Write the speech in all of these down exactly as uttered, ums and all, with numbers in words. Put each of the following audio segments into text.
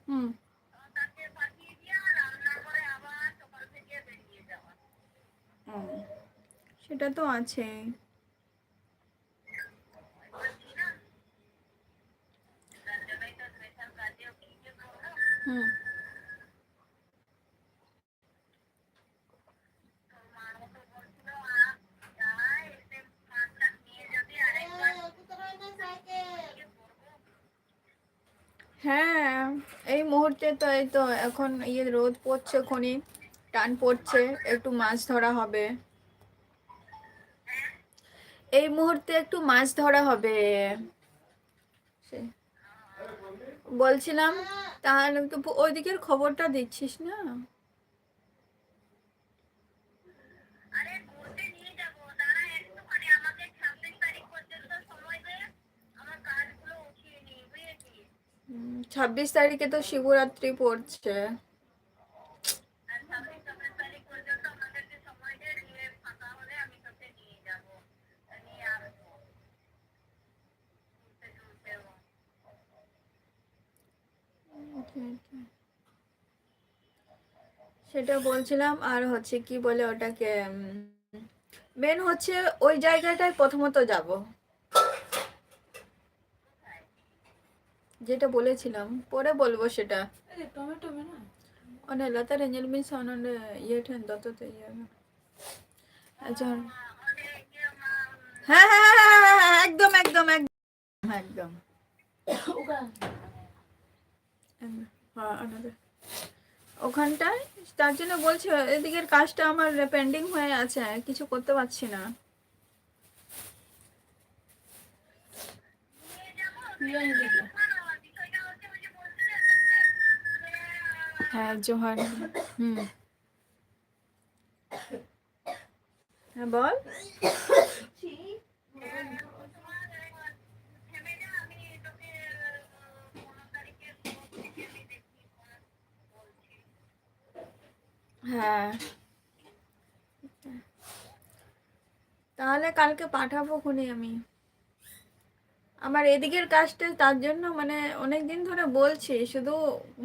হুম। হুম। সেটা তো আছেই। হুম। হ্যাঁ, এই মুহূর্তে তো, এই তো এখন ইয়ে রোদ পড়ছে, খনি টান পড়ছে, একটু মাছ ধরা হবে। এই মুহূর্তে একটু মাছ ধরা হবে। সে বলছিলাম, তাহলে তো প-, ওইদিকের খবরটা দিচ্ছিস না? হুম, ছাব্বিশ তারিখে তো শিবরাত্রি পড়ছে। সেটা বলছিলাম। আর হচ্ছে কি বলে ওটাকে, মেন হচ্ছে ওই জায়গাটায় প্রথমত যাব, যেটা বলেছিলাম, পরে বলবো সেটা। ᱚᱱᱮ ᱞᱟᱛᱟᱨ ᱨᱮ ᱧᱮᱞ ᱵᱤᱱ ᱥᱮ, ᱚᱱᱮ ᱚᱸᱰᱮ ᱤᱭᱟᱹ ᱴᱷᱮᱱ ᱫᱚᱛᱚ ᱛᱮ ᱤᱭᱟᱹ᱾ ᱟᱪᱪᱷᱟ᱾ ᱦᱮᱸ, ᱦᱮᱸ, ᱦᱮᱸ, ᱦᱮᱸ, ᱦᱮᱸ, একদম, একদম, একদম, একদম। হ্যাঁ, ওনাদের ওখানটায়, তার জন্য বলছি, এদিকের কাজটা আমার পেন্ডিং হয়ে আছে, কিছু করতে পারছি না। হ্যাঁ, জোহার। হুম। হ্যাঁ, বল। হ্যাঁ। তাহলে কালকে পাঠাবো খুনি আমি। আমার এদিকের কাজটা, তার জন্য মানে অনেক দিন ধরে বলছি, শুধু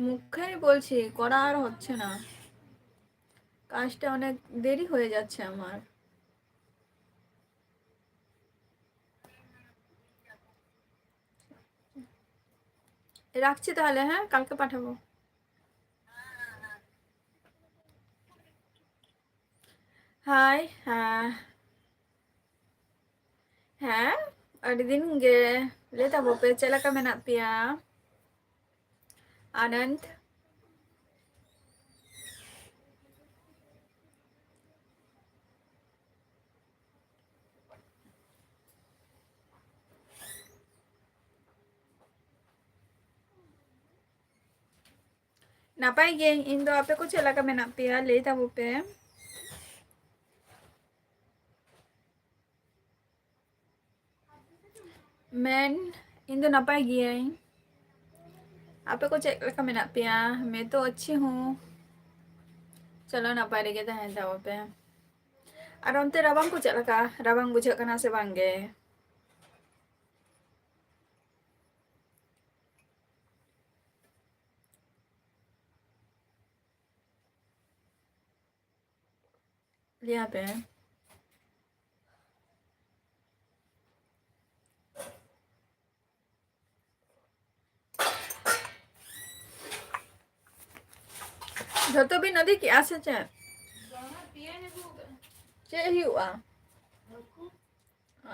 মুখেই বলছি, করা আর হচ্ছে না। কাজটা অনেক দেরি হয়ে যাচ্ছে আমার। রাখছি তাহলে, হ্যাঁ, কালকে পাঠাবো। ᱦᱟᱭ, ᱦᱮᱸ᱾ ᱦᱮᱸ, ᱟᱹᱰᱤ ᱫᱤᱱ ᱜᱮ᱾ ᱞᱟᱹᱭ ᱛᱟᱵᱚ ᱯᱮ, ᱪᱮᱫ ᱞᱮᱠᱟ ᱢᱮᱱᱟᱜ ᱯᱮᱭᱟ? ᱟᱱᱚᱱᱫ᱾ ᱱᱟᱯᱟᱭ ᱜᱤᱭᱟᱹᱧ ᱤᱧ ᱫᱚ᱾ ᱟᱯᱮ ᱠᱚ ᱪᱮᱫ ᱞᱮᱠᱟ ᱢᱮᱱᱟᱜ ᱯᱮᱭᱟ? ᱞᱟᱹᱭ ᱛᱟᱵᱚ ᱯᱮ᱾ ᱢᱮᱱ, ᱤᱧ ᱫᱚ ᱱᱟᱯᱟᱭ ᱜᱤᱭᱟᱹᱧ᱾ ᱟᱯᱮ ᱠᱚ ᱪᱮᱫ ᱞᱮᱠᱟ ᱢᱮᱱᱟᱜ ᱯᱮᱭᱟ? ᱢᱮ ᱛᱚ ᱟᱪᱪᱷᱤ ᱦᱩᱸ᱾ ᱪᱚᱞᱚ, ᱱᱟᱯᱟᱭ ᱨᱮᱜᱮ ᱛᱟᱦᱮᱱ ᱛᱟᱵᱚ ᱯᱮ᱾ ᱟᱨ ᱚᱱᱛᱮ ᱨᱟᱵᱟᱝ ᱠᱚ ᱪᱮᱫ ᱞᱮᱠᱟ? ᱨᱟᱵᱟᱝ ᱵᱩᱡᱷᱟᱹᱜ ᱠᱟᱱᱟ ᱥᱮ ᱵᱟᱝ ᱜᱮ? ᱞᱟᱹᱭᱟ ᱯᱮ᱾ ᱡᱷᱚᱛᱚ ᱵᱤᱱ ᱟᱹᱫᱟᱹᱭ ᱠᱮᱜᱼᱟ ᱥᱮ ᱪᱮᱫ? ᱪᱮᱫ ᱦᱩᱭᱩᱜᱼᱟ?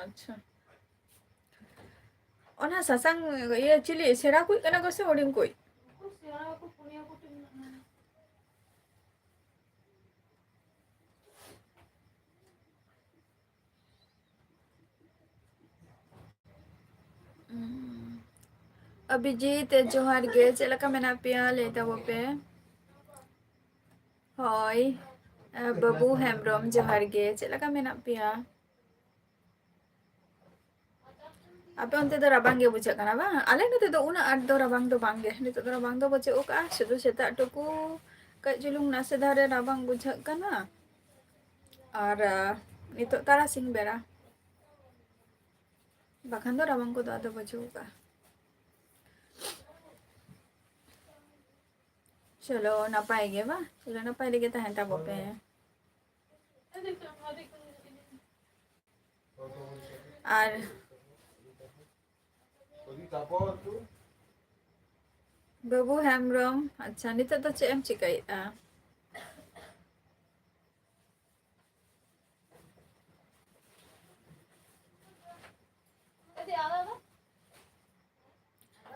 ᱟᱪᱪᱷᱟ᱾ ᱚᱱᱟ ᱥᱟᱥᱟᱝ ᱤᱭᱟᱹ ᱪᱤᱞᱤ ᱥᱮᱬᱟ ᱠᱩᱡ ᱠᱟᱱᱟ ᱠᱚ ᱥᱮ ᱦᱩᱰᱤᱧ ᱠᱩᱡ? ᱩᱸ, ᱚᱵᱷᱤᱡᱤᱛ, ᱡᱚᱦᱟᱨ ᱜᱮ, ᱪᱮᱫ ᱞᱮᱠᱟ ᱢᱮᱱᱟᱜ ᱯᱮᱭᱟ? ᱞᱟᱹᱭ ᱛᱟᱵᱚ ᱯᱮ᱾ ᱦᱳᱭ, ᱮ, ᱵᱟᱹᱵᱩ ᱦᱮᱢᱵᱨᱚᱢ, ᱡᱚᱦᱟᱨ ᱜᱮ, ᱪᱮᱫ ᱞᱮᱠᱟ ᱢᱮᱱᱟᱜ ᱯᱮᱭᱟ? ᱟᱯᱮ ᱚᱱᱛᱮ ᱫᱚ ᱨᱟᱵᱟᱝ ᱜᱮ ᱵᱩᱡᱷᱟᱹᱜ ᱠᱟᱱᱟ ᱵᱟᱝ? ᱟᱞᱮ ᱱᱚᱛᱮ ᱫᱚ ᱩᱱᱟᱹᱜ ᱟᱸᱴ ᱫᱚ ᱨᱟᱵᱟᱝ ᱫᱚ ᱵᱟᱝ ᱜᱮ, ᱱᱤᱛᱚᱜ ᱫᱚ ᱨᱟᱵᱟᱝ ᱫᱚ ᱵᱟᱹᱪᱩᱜ ᱟᱠᱟᱜᱼᱟ, ᱥᱩᱫᱷᱩ ᱥᱮᱛᱟᱜ ᱴᱩᱠᱩ ᱠᱟᱹᱡ ᱪᱩᱞᱩᱝ ᱱᱟᱥᱮ ᱫᱷᱟᱨᱮ ᱨᱟᱵᱟᱝ ᱵᱩᱡᱷᱟᱹᱜ ᱠᱟᱱᱟ᱾ ᱟᱨ, ᱟ, ᱱᱤᱛᱚᱜ ᱛᱟᱨᱟᱥᱤᱧ ᱵᱮᱲᱟ᱾ ᱵᱟᱠᱷᱟᱱ ᱫᱚ ᱨᱟᱵᱟᱝ ᱠᱚᱫᱚ ᱟᱫᱚ ᱵᱟᱹᱪᱩᱜ ᱟᱠᱟᱫᱼᱟ᱾ ᱪᱚᱞᱚ, ᱱᱟᱯᱟᱭ ᱜᱮ ᱵᱟ? ᱪᱚᱞᱚ, ᱱᱟᱯᱟᱭ ᱨᱮᱜᱮ ᱛᱟᱦᱮᱱ ᱛᱟᱵᱚ ᱯᱮ᱾ ᱟᱨ ᱵᱟᱹᱵᱩ ᱦᱮᱢᱵᱨᱚᱢ, ᱟᱪᱪᱷᱟ, ᱱᱤᱛᱚᱜ ᱫᱚ ᱪᱮᱫ ᱮᱢ ᱪᱤᱠᱟᱹᱭᱮᱫᱼᱟ?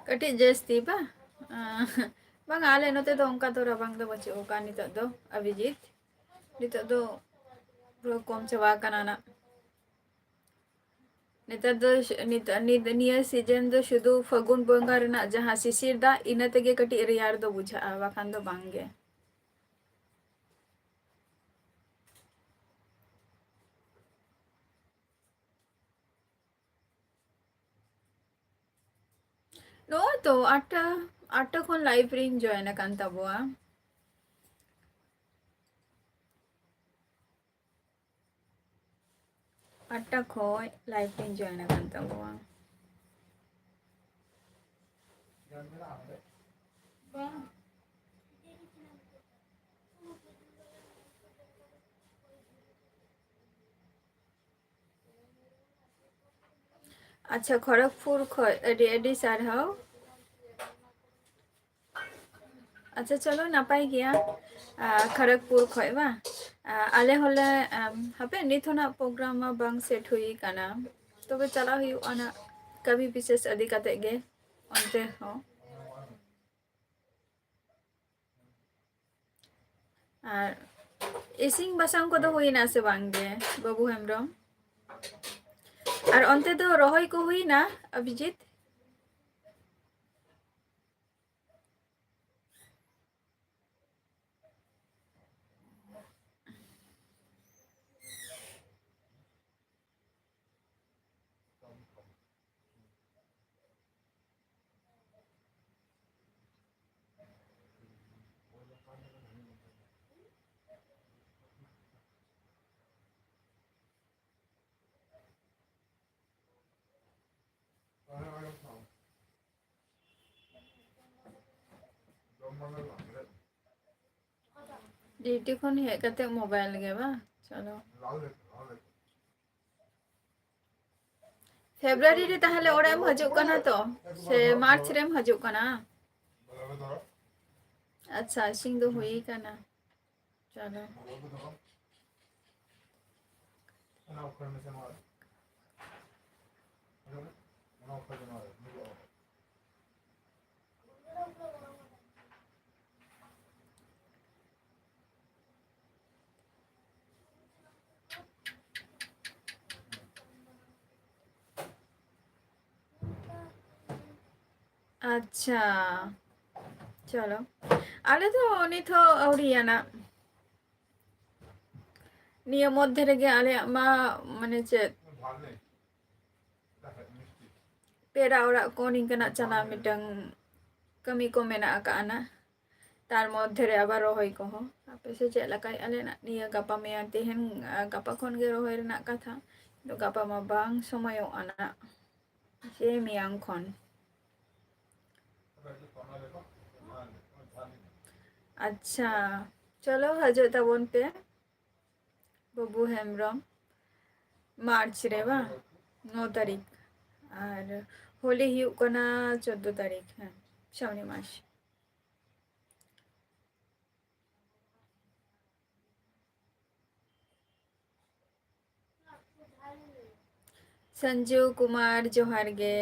ᱠᱟᱹᱴᱤᱡ ᱡᱟᱹᱥᱛᱤ ᱵᱟ? ᱟᱸ, ᱵᱟᱝᱟ, ᱟᱞᱮ ᱱᱚᱛᱮ ᱫᱚ ᱚᱱᱠᱟ ᱫᱚ ᱨᱟᱵᱟᱝ ᱫᱚ ᱵᱟᱹᱪᱩᱜ ᱟᱠᱟᱫᱼᱟ ᱱᱤᱛᱚᱜ ᱫᱚ, ᱚᱵᱷᱤᱡᱤᱛ᱾ ᱱᱤᱛᱚᱜ ᱫᱚ ᱯᱩᱨᱟᱹ ᱠᱚᱢ ᱪᱟᱵᱟ ᱟᱠᱟᱱᱟ ᱱᱟᱜ᱾ ᱱᱮᱛᱟᱨ ᱫᱚ ᱱᱤᱛ-, ᱱᱤᱛ-, ᱱᱤᱭᱟᱹ season ᱫᱚ ᱥᱩᱫᱷᱩ ᱯᱷᱟᱹᱜᱩᱱ ᱵᱚᱸᱜᱟ ᱨᱮᱱᱟᱜ ᱡᱟᱦᱟᱸ ᱥᱤᱥᱤᱨ ᱫᱟᱜ, ᱤᱱᱟᱹ ᱛᱮᱜᱮ ᱠᱟᱹᱴᱤᱡ ᱨᱮᱭᱟᱲ ᱫᱚ ᱵᱩᱡᱷᱟᱹᱜᱼᱟ, ᱵᱟᱠᱷᱟᱱ ᱫᱚ ᱵᱟᱝ ᱜᱮ᱾ ᱱᱚᱜᱼᱚᱭ ᱛᱚ ᱟᱴᱴᱟ, ᱟᱴᱴᱟ ᱠᱷᱚᱱ live ᱨᱤᱧ join ᱟᱠᱟᱱ ᱛᱟᱵᱚᱣᱟ᱾ ᱟᱴᱴᱟ ᱠᱷᱚᱱ live ᱨᱤᱧ join ᱟᱠᱟᱱ ᱛᱟᱵᱚᱣᱟ᱾ ᱟᱪᱪᱷᱟ, ᱠᱷᱚᱲᱚᱜᱽᱯᱩᱨ ᱠᱷᱚᱱ ᱟᱹᱰᱤ ᱟᱹᱰᱤ ᱥᱟᱨᱦᱟᱣ᱾ ᱟᱪᱪᱷᱟ, ᱪᱚᱞᱚ, ᱱᱟᱯᱟᱭ ᱜᱮᱭᱟ᱾ ᱟᱨ ᱠᱷᱚᱲᱚᱜᱽᱯᱩᱨ ᱠᱷᱚᱱ ᱵᱟᱝ? ᱟᱨ ᱟᱞᱮ ᱦᱚᱸᱞᱮ, ᱟᱢ, ᱦᱟᱯᱮ, ᱱᱤᱛ ᱦᱚᱸ ᱱᱟᱜ program ᱢᱟ ᱵᱟᱝ set ᱦᱩᱭ ᱠᱟᱱᱟ, ᱛᱚᱵᱮ ᱪᱟᱞᱟᱜ ᱦᱩᱭᱩᱜᱼᱟ ᱱᱟᱜ, ᱠᱟᱹᱢᱤ ᱵᱤᱥᱮᱥ ᱤᱫᱤ ᱠᱟᱛᱮ ᱜᱮ ᱚᱱᱛᱮ ᱦᱚᱸ᱾ ᱟᱨ ᱤᱥᱤᱱ ᱵᱟᱥᱟᱝ ᱠᱚᱫᱚ ᱦᱩᱭᱱᱟ ᱥᱮ ᱵᱟᱝ ᱜᱮ, ᱵᱟᱹᱵᱩ ᱦᱮᱢᱵᱨᱚᱢ? ᱟᱨ ᱚᱱᱛᱮ ᱫᱚ ᱨᱚᱦᱚᱭ ᱠᱚ ᱦᱩᱭᱱᱟ, ᱚᱵᱷᱤᱡᱤᱛ? ᱰᱤᱭᱩᱴᱤ ᱠᱷᱚᱱ ᱦᱮᱡ ᱠᱟᱛᱮ ᱢᱳᱵᱟᱭᱤᱞ ᱜᱮ ᱵᱟᱝ? ᱪᱚᱞᱚ᱾ ᱯᱷᱮᱵᱨᱩᱣᱟᱨᱤ ᱨᱮ ᱛᱟᱦᱚᱞᱮ ᱚᱲᱟᱜ ᱮᱢ ᱦᱤᱡᱩᱜ ᱠᱟᱱᱟ ᱛᱚ? ᱥᱮ ᱢᱟᱨᱪ ᱨᱮᱢ ᱦᱤᱡᱩᱜ ᱠᱟᱱᱟ? ᱟᱪᱪᱷᱟ, ᱤᱥᱤᱱ ᱫᱚ ᱦᱩᱭ ᱠᱟᱱᱟ᱾ ᱪᱚᱞᱚ᱾ ᱟᱪᱪᱷᱟ, ᱪᱚᱞᱚ᱾ ᱟᱞᱮ ᱫᱚ ᱱᱤᱛ ᱦᱚᱸ ᱟᱹᱣᱨᱤᱭᱟᱱᱟ᱾ ᱱᱤᱭᱟᱹ ᱢᱚᱫᱽᱫᱷᱮ ᱨᱮᱜᱮ ᱟᱞᱮᱭᱟᱜ ᱢᱟ, ᱢᱟᱱᱮ ᱪᱮᱫ, ᱯᱮᱲᱟ ᱚᱲᱟᱜ ᱠᱚ ᱱᱤᱝᱠᱟᱹᱱᱟᱜ ᱪᱟᱞᱟᱣ ᱢᱤᱫᱴᱟᱝ ᱠᱟᱹᱢᱤ ᱠᱚ ᱢᱮᱱᱟᱜ ᱟᱠᱟᱜᱼᱟ ᱱᱟ᱾ ᱛᱟᱨ ᱢᱚᱫᱽᱫᱷᱮ ᱨᱮ ᱟᱵᱟᱨ ᱨᱚᱦᱚᱭ ᱠᱚᱦᱚᱸ᱾ ᱟᱯᱮ ᱥᱮᱫ ᱪᱮᱫ ᱞᱮᱠᱟᱭᱮᱫᱼᱟ ᱞᱮ ᱱᱟᱜ? ᱱᱤᱭᱟᱹ ᱜᱟᱯᱟ ᱢᱮᱭᱟᱝ, ᱛᱮᱦᱮᱧ, ᱟ, ᱜᱟᱯᱟ ᱠᱷᱚᱱ ᱜᱮ ᱨᱚᱦᱚᱭ ᱨᱮᱱᱟᱜ ᱠᱟᱛᱷᱟ᱾ ᱟᱫᱚ ᱜᱟᱯᱟ ᱢᱟ ᱵᱟᱝ ᱥᱚᱢᱚᱭᱚᱜᱼᱟ ᱱᱟᱜ᱾ ᱥᱮ ᱢᱮᱭᱟᱝ ᱠᱷᱚᱱ᱾ ᱟᱪᱪᱷᱟ, ᱪᱚᱞᱚ ᱦᱤᱡᱩᱜ ᱛᱟᱵᱚᱱ ᱯᱮ ᱵᱟᱹᱵᱩ ᱦᱮᱢᱵᱨᱚᱢ, ᱢᱟᱨᱪ ᱨᱮ ᱵᱟᱝ, ᱱᱚ ᱛᱟᱹᱨᱤᱠᱷ᱾ ᱟᱨ ᱦᱳᱞᱤ ᱦᱩᱭᱩᱜ ᱠᱟᱱᱟ ᱪᱳᱫᱫᱳ ᱛᱟᱹᱨᱤᱠᱷ, ᱦᱮᱸ, ᱥᱟᱢᱱᱮ ᱢᱟᱥ᱾ ᱥᱚᱧᱡᱩ ᱠᱩᱢᱟᱨ, ᱡᱚᱦᱟᱨ ᱜᱮ᱾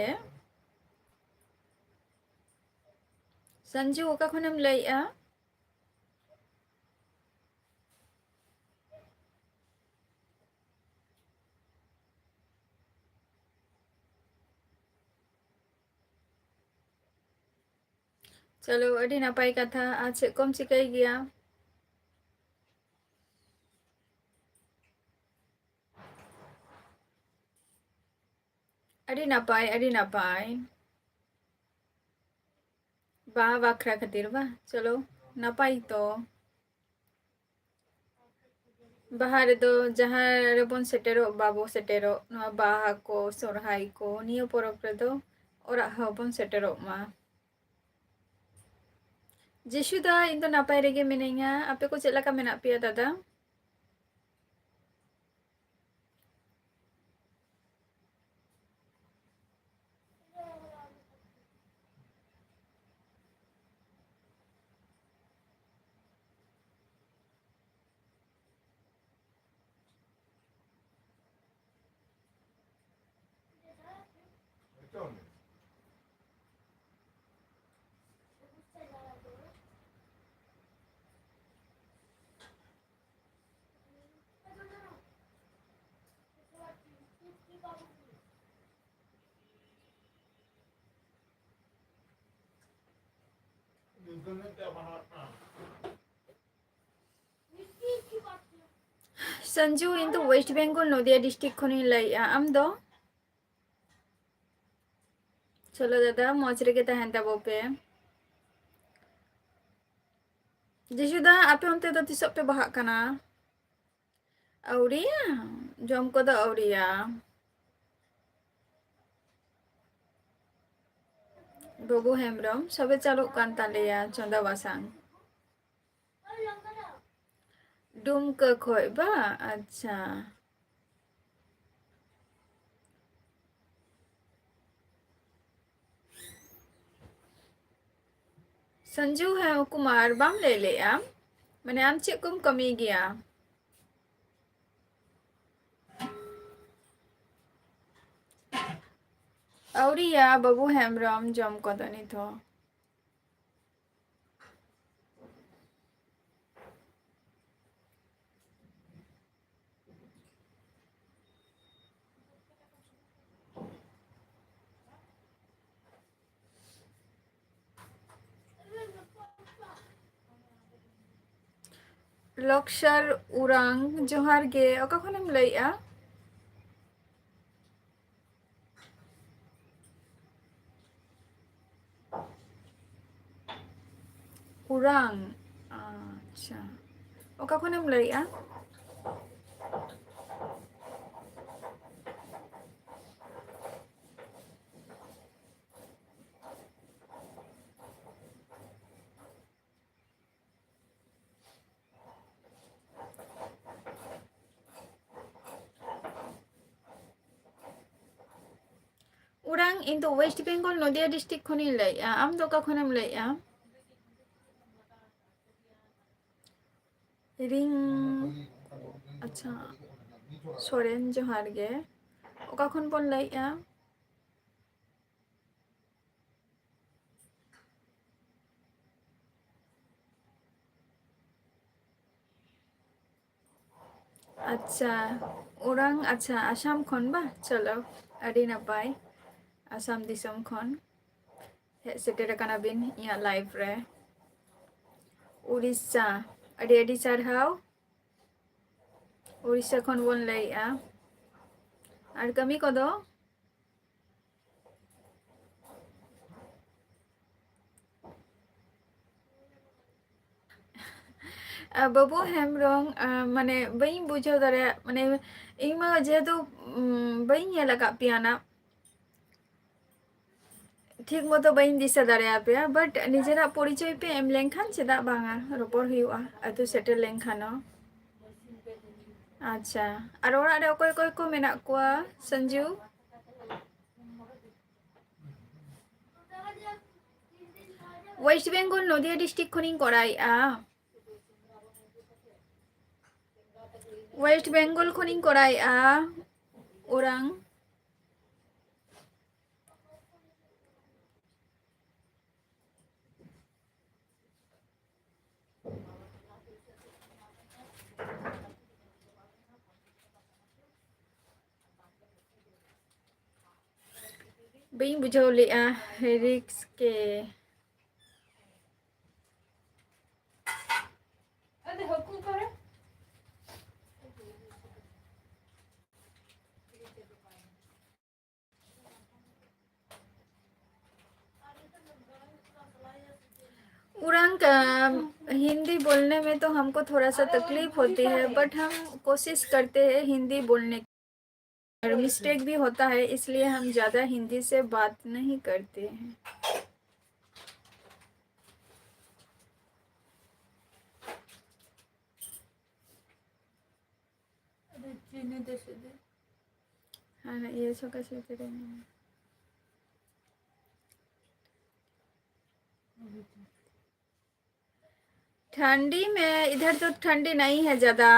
ᱥᱚᱧᱡᱩ, ᱚᱠᱟ ᱠᱷᱚᱱᱮᱢ ᱞᱟᱹᱭᱮᱜᱼᱟ? ᱪᱚᱞᱚ, ᱟᱹᱰᱤ ᱱᱟᱯᱟᱭ ᱠᱟᱛᱷᱟ᱾ ᱟᱨ ᱪᱮᱫ ᱠᱚᱢ ᱪᱤᱠᱟᱹᱭ ᱜᱮᱭᱟ? ᱟᱹᱰᱤ ᱱᱟᱯᱟᱭ, ᱟᱹᱰᱤ ᱱᱟᱯᱟᱭ᱾ ᱵᱟᱦᱟ ᱵᱟᱠᱷᱨᱟ ᱠᱷᱟᱹᱛᱤᱨ ᱵᱟ? ᱪᱚᱞᱚ, ᱱᱟᱯᱟᱭ ᱛᱚ᱾ ᱵᱟᱦᱟ ᱨᱮᱫᱚ ᱡᱟᱦᱟᱸ ᱨᱮᱵᱚᱱ ᱥᱮᱴᱮᱨᱚᱜ, ᱵᱟᱵᱚ ᱥᱮᱴᱮᱨᱚᱜ, ᱱᱚᱣᱟ ᱵᱟᱦᱟ ᱠᱚ, ᱥᱚᱨᱦᱟᱭ ᱠᱚ, ᱱᱤᱭᱟᱹ ᱯᱚᱨᱚᱵᱽ ᱨᱮᱫᱚ ᱚᱲᱟᱜ ᱦᱚᱸᱵᱚᱱ ᱥᱮᱴᱮᱨᱚᱜ ᱢᱟ᱾ ᱡᱤᱥᱩ ᱫᱟ, ᱤᱧ ᱫᱚ ᱱᱟᱯᱟᱭ ᱨᱮᱜᱮ ᱢᱤᱱᱟᱹᱧᱟ᱾ ᱟᱯᱮ ᱠᱚ ᱪᱮᱫ ᱞᱮᱠᱟ ᱢᱮᱱᱟᱜ ᱯᱮᱭᱟ ᱫᱟᱫᱟ? ᱥᱚᱧᱡᱩ, ᱤᱧ ᱫᱚ ᱳᱭᱮᱥᱴ ᱵᱮᱝᱜᱚᱞ ᱱᱚᱫᱤᱭᱟ ᱰᱤᱥᱴᱨᱤᱠᱴ ᱠᱷᱚᱱᱤᱧ ᱞᱟᱹᱭᱮᱜᱼᱟ᱾ ᱟᱢ ᱫᱚ? ᱪᱚᱞᱚ ᱫᱟᱫᱟ, ᱢᱚᱡᱽ ᱨᱮᱜᱮ ᱛᱟᱦᱮᱱ ᱛᱟᱵᱚ ᱯᱮ᱾ ᱡᱤᱥᱩ ᱫᱟ, ᱟᱯᱮ ᱚᱱᱛᱮ ᱫᱚ ᱛᱤᱥᱚᱜ ᱯᱮ ᱵᱟᱦᱟᱜ ᱠᱟᱱᱟ? ᱟᱹᱣᱨᱤᱭᱟ, ᱡᱚᱢ ᱠᱚᱫᱚ ᱟᱹᱣᱨᱤᱭᱟ᱾ ᱵᱟᱹᱵᱩ ᱦᱮᱢᱵᱨᱚᱢ, ᱥᱚᱵᱮ ᱪᱟᱹᱞᱩᱜ ᱠᱟᱱ ᱛᱟᱞᱮᱭᱟ ᱪᱚᱸᱫᱟ ᱵᱟᱥᱟᱝ᱾ ᱰᱩᱢᱠᱟᱹ ᱠᱷᱚᱡ ᱵᱟ? ᱟᱪᱪᱷᱟ᱾ ᱥᱚᱧᱡᱩ, ᱦᱮᱸ, ᱠᱩᱢᱟᱨ, ᱵᱟᱢ ᱞᱟᱹᱭ ᱞᱮᱜᱼᱟ? ᱢᱟᱱᱮ, ᱟᱢ ᱪᱮᱫ ᱠᱚᱢ ᱠᱟᱹᱢᱤ ᱜᱮᱭᱟ? ᱟᱹᱣᱨᱤᱭᱟ, ᱵᱟᱹᱵᱩ ᱦᱮᱢᱵᱨᱚᱢ, ᱡᱚᱢ ᱠᱚᱫᱚ ᱱᱤᱛ ᱦᱚᱸ᱾ ᱞᱚᱠᱥᱟᱨ ᱩᱨᱟᱝ, ᱡᱚᱦᱟᱨ ᱜᱮ᱾ ᱚᱠᱟ ᱠᱷᱚᱱᱮᱢ ᱞᱟᱹᱭᱮᱜᱼᱟ? ᱩᱨᱟᱝ, ᱟᱪᱪᱷᱟ᱾ ᱚᱠᱟ ᱠᱷᱚᱱᱮᱢ ᱞᱟᱹᱭᱮᱜᱼᱟ? ᱤᱧ ᱫᱚ ᱳᱭᱮᱥᱴ ᱵᱮᱝᱜᱚᱞ, ᱱᱚᱫᱤᱭᱟ ᱰᱤᱥᱴᱨᱤᱠᱴ ᱠᱷᱚᱱᱤᱧ ᱞᱟᱹᱭᱮᱫᱼᱟ᱾ ᱟᱢ ᱫᱚ ᱚᱠᱟ ᱠᱷᱚᱱᱮᱢ ᱞᱟᱹᱭᱮᱫᱼᱟ? ᱨᱤᱝ, ᱟᱪᱪᱷᱟ, ᱥᱚᱨᱮᱱ, ᱡᱚᱦᱟᱨ ᱜᱮ᱾ ᱚᱠᱟ ᱠᱷᱚᱱ ᱵᱚᱱ ᱞᱟᱹᱭᱮᱫᱼᱟ? ᱟᱪᱪᱷᱟ, ᱳᱨᱟᱝ, ᱟᱪᱪᱷᱟ, ᱟᱥᱟᱢ ᱠᱷᱚᱱ ᱵᱟ? ᱪᱚᱞᱚ, ᱟᱹᱰᱤ ᱱᱟᱯᱟᱭ, ᱟᱥᱟᱢ ᱫᱤᱥᱚᱢ ᱠᱷᱚᱱ ᱦᱮᱡ ᱥᱮᱴᱮᱨ ᱟᱠᱟᱱᱟ ᱵᱤᱱ ᱤᱧᱟᱹᱜ ᱞᱟᱭᱤᱵᱷ ᱨᱮ᱾ ᱩᱲᱤᱥᱥᱟ, ᱟᱹᱰᱤ ᱟᱹᱰᱤ ᱥᱟᱨᱦᱟᱣ᱾ ᱩᱲᱤᱥᱥᱟ ᱠᱷᱚᱱ ᱵᱚᱱ ᱞᱟᱹᱭᱮᱜᱼᱟ᱾ ᱟᱨ ᱠᱟᱹᱢᱤ ᱠᱚᱫᱚ? ᱟᱨ ᱵᱟᱹᱵᱩ ᱦᱮᱢᱵᱨᱚᱢ, ᱟᱨ ᱢᱟᱱᱮ ᱵᱟᱹᱧ ᱵᱩᱡᱷᱟᱹᱣ ᱫᱟᱲᱮᱭᱟᱜ, ᱢᱟᱱᱮ ᱤᱧ ᱢᱟ ᱡᱮᱦᱮᱛᱩ, ᱩᱢ, ᱵᱟᱹᱧ ᱧᱮᱞ ᱟᱠᱟᱫ ᱯᱮᱭᱟ ᱱᱟᱜ, ᱴᱷᱤᱠ ᱢᱚᱛᱚ ᱵᱟᱹᱧ ᱫᱤᱥᱟᱹ ᱫᱟᱲᱮᱭᱟᱯᱮᱭᱟ, but ᱱᱤᱡᱮᱨᱟᱜ ᱯᱚᱨᱤᱪᱚᱭ ᱯᱮ ᱮᱢ ᱞᱮᱱᱠᱷᱟᱱ ᱪᱮᱫᱟᱜ ᱵᱟᱝᱟ, ᱨᱚᱯᱚᱲ ᱦᱩᱭᱩᱜᱼᱟ ᱟᱹᱛᱩ ᱥᱮᱴᱮᱨ ᱞᱮᱱᱠᱷᱟᱱ ᱦᱚᱸ᱾ ᱟᱪᱪᱷᱟ, ᱟᱨ ᱚᱲᱟᱜ ᱨᱮ ᱚᱠᱚᱭ ᱚᱠᱚᱭ ᱠᱚ ᱢᱮᱱᱟᱜ ᱠᱚᱣᱟ, ᱥᱚᱧᱡᱩ? ᱳᱭᱮᱥᱴ ᱵᱮᱝᱜᱚᱞ, ᱱᱚᱫᱤᱭᱟ ᱰᱤᱥᱴᱨᱤᱠᱴ ᱠᱷᱚᱱᱤᱧ ᱠᱚᱨᱟᱣᱮᱫᱼᱟ᱾ ᱳᱭᱮᱥᱴ ᱵᱮᱝᱜᱚᱞ ᱠᱷᱚᱱᱤᱧ ᱠᱚᱨᱟᱣᱮᱫᱼᱟ, ᱳᱨᱟᱝ᱾ ᱵᱟᱹᱧ ᱵᱩᱡᱷᱟᱹᱣ ᱞᱮᱜᱼᱟ, ᱨᱤᱠᱥ ᱠᱮ᱾ उरंग, अम, हिंदी बोलने में तो हमको थोड़ा सा तकलीफ होती है, but हम कोशिश करते हैं हिंदी बोलने की। और मिस्टेक भी होता है, इसलिए हम ज़्यादा हिंदी से बात नहीं करते हैं। ᱟᱫᱚ ᱪᱤᱱᱤ ᱫᱚ ᱥᱩᱫᱷᱩ ᱦᱟᱱᱟ ᱤᱭᱟᱹ ᱥᱚᱠᱟ ᱥᱩᱛᱨᱮ ᱢᱮᱱᱟᱜᱼᱟ᱾ ठंडी में, इधर तो ठंडी नहीं है ज्यादा।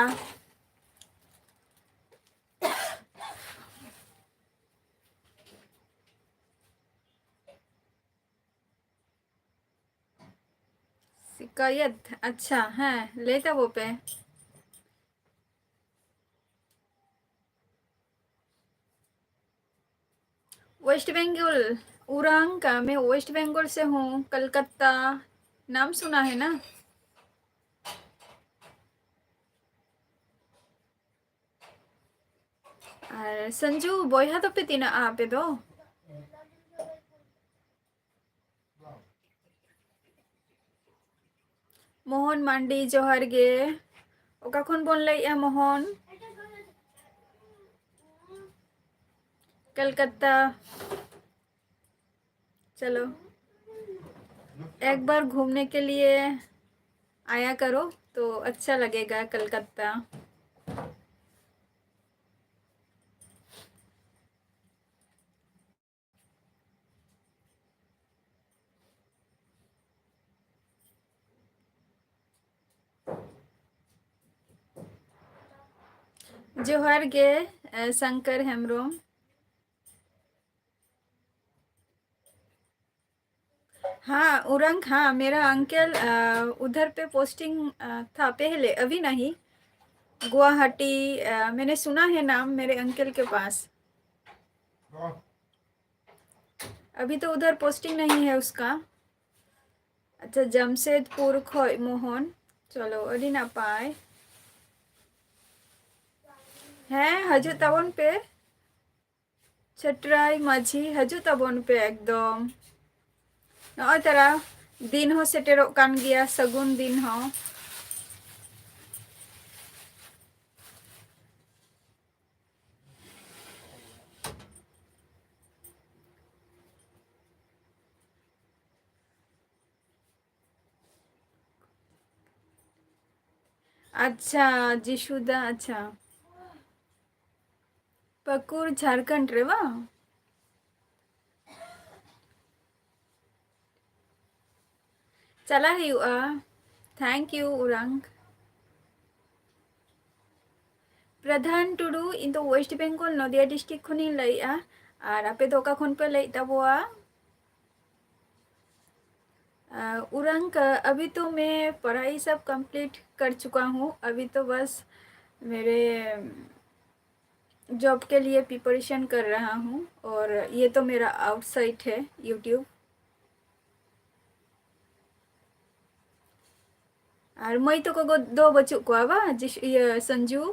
शिकायत, अच्छा, ᱦᱮᱸ, ᱞᱟᱹᱭ ᱛᱟᱵᱚ ᱯᱮ᱾ वेस्ट बंगाल, उरांव का, मैं वेस्ट बंगाल से हूँ, कलकत्ता। नाम सुना है ना? ᱟᱨ ᱥᱚᱧᱡᱩ, ᱵᱚᱭᱦᱟ ᱫᱚᱯᱮ ᱛᱤᱱᱟᱹᱜᱼᱟ ᱟᱯᱮ ᱫᱚ? ᱢᱳᱦᱚᱱ ᱢᱟᱱᱰᱤ, ᱡᱚᱦᱟᱨ ᱜᱮ᱾ ᱚᱠᱟ ᱠᱷᱚᱱ ᱵᱚᱱ ᱞᱟᱹᱭᱮᱜᱼᱟ, ᱢᱳᱦᱚᱱ? ᱠᱚᱞᱠᱟᱛᱟ᱾ चलो, एक बार घूमने के लिए आया करो, तो अच्छा लगेगा कलकत्ता। जोहार गे, अ, शंकर हेम्ब्रम। हाँ, उरंग, हाँ, मेरा अंकल, अ, उधर पे पोस्टिंग, अ, था पहले, अभी नहीं। गुवाहाटी, अ, मैंने सुना है नाम मेरे अंकल के पास। अभी तो उधर पोस्टिंग नहीं है उसका। अच्छा, जमशेदपुर खोय मोहन, चलो, ᱟᱹᱰᱤ ᱱᱟᱯᱟᱭ᱾ ᱦᱮᱸ, ᱦᱤᱡᱩᱜ ᱛᱟᱵᱚᱱ ᱯᱮ᱾ ᱪᱷᱟᱹᱴᱨᱟᱭ ᱢᱟᱹᱡᱷᱤ, ᱦᱤᱡᱩᱜ ᱛᱟᱵᱚᱱ ᱯᱮ ᱮᱠᱫᱚᱢ᱾ ᱱᱚᱜᱼᱚᱭ ᱛᱟᱨᱟ ᱫᱤᱱ ᱦᱚᱸ ᱥᱮᱴᱮᱨᱚᱜ ᱠᱟᱱ ᱜᱮᱭᱟ, ᱥᱟᱹᱜᱩᱱ ᱫᱤᱱ ᱦᱚᱸ᱾ ᱟᱪᱪᱷᱟ, ᱡᱤᱥᱩᱫᱟ, ᱟᱪᱪᱷᱟ᱾ ᱯᱟᱹᱠᱩᱲ, ᱡᱷᱟᱲᱠᱷᱚᱸᱰ ᱨᱮ ᱵᱟᱝ? ᱪᱟᱞᱟᱜ ᱦᱩᱭᱩᱜᱼᱟ᱾ Thank you, ᱩᱨᱟᱝ᱾ ᱯᱨᱚᱫᱷᱟᱱ ᱴᱩᱰᱩ, ᱤᱧ ᱫᱚ West Bengal, ᱱᱚᱫᱤᱭᱟ district ᱠᱷᱚᱱᱤᱧ ᱞᱟᱹᱭᱮᱜᱼᱟ᱾ ᱟᱨ ᱟᱯᱮ ᱫᱚ ᱚᱠᱟ ᱠᱷᱚᱱ ᱯᱮ ᱞᱟᱹᱭᱮᱫ ᱛᱟᱵᱚᱣᱟ? ᱟᱨ ᱩᱨᱟᱝ, ᱟᱵᱷᱤ ᱛᱚ ᱢᱮ ᱯᱟᱲᱦᱟᱭ ᱥᱟᱵ complete ᱠᱟᱨ ᱪᱩᱠᱟ ᱦᱩᱸ, ᱟᱵᱷᱤ ᱛᱚ ᱵᱟᱥ ᱢᱮᱨᱮ ᱡᱚᱵ ᱠᱮ ᱞᱤᱭᱮ ᱯᱨᱤᱯᱟᱨᱮᱥᱚᱱ ᱠᱟᱨ ᱨᱟᱦᱟ ᱦᱩᱸ, ᱚᱨ ᱭᱮ ᱛᱚ ᱢᱮᱨᱟ ᱟᱣᱩᱴᱥᱟᱭᱤᱰ ᱦᱮ YouTube᱾ ᱟᱨ ᱢᱟᱹᱭ ᱛᱟᱠᱚ ᱫᱚ ᱵᱟᱹᱪᱩᱜ ᱠᱚᱣᱟ ᱵᱟ, ᱡᱤᱥ-, ᱤᱭᱟᱹ, ᱥᱚᱧᱡᱩ?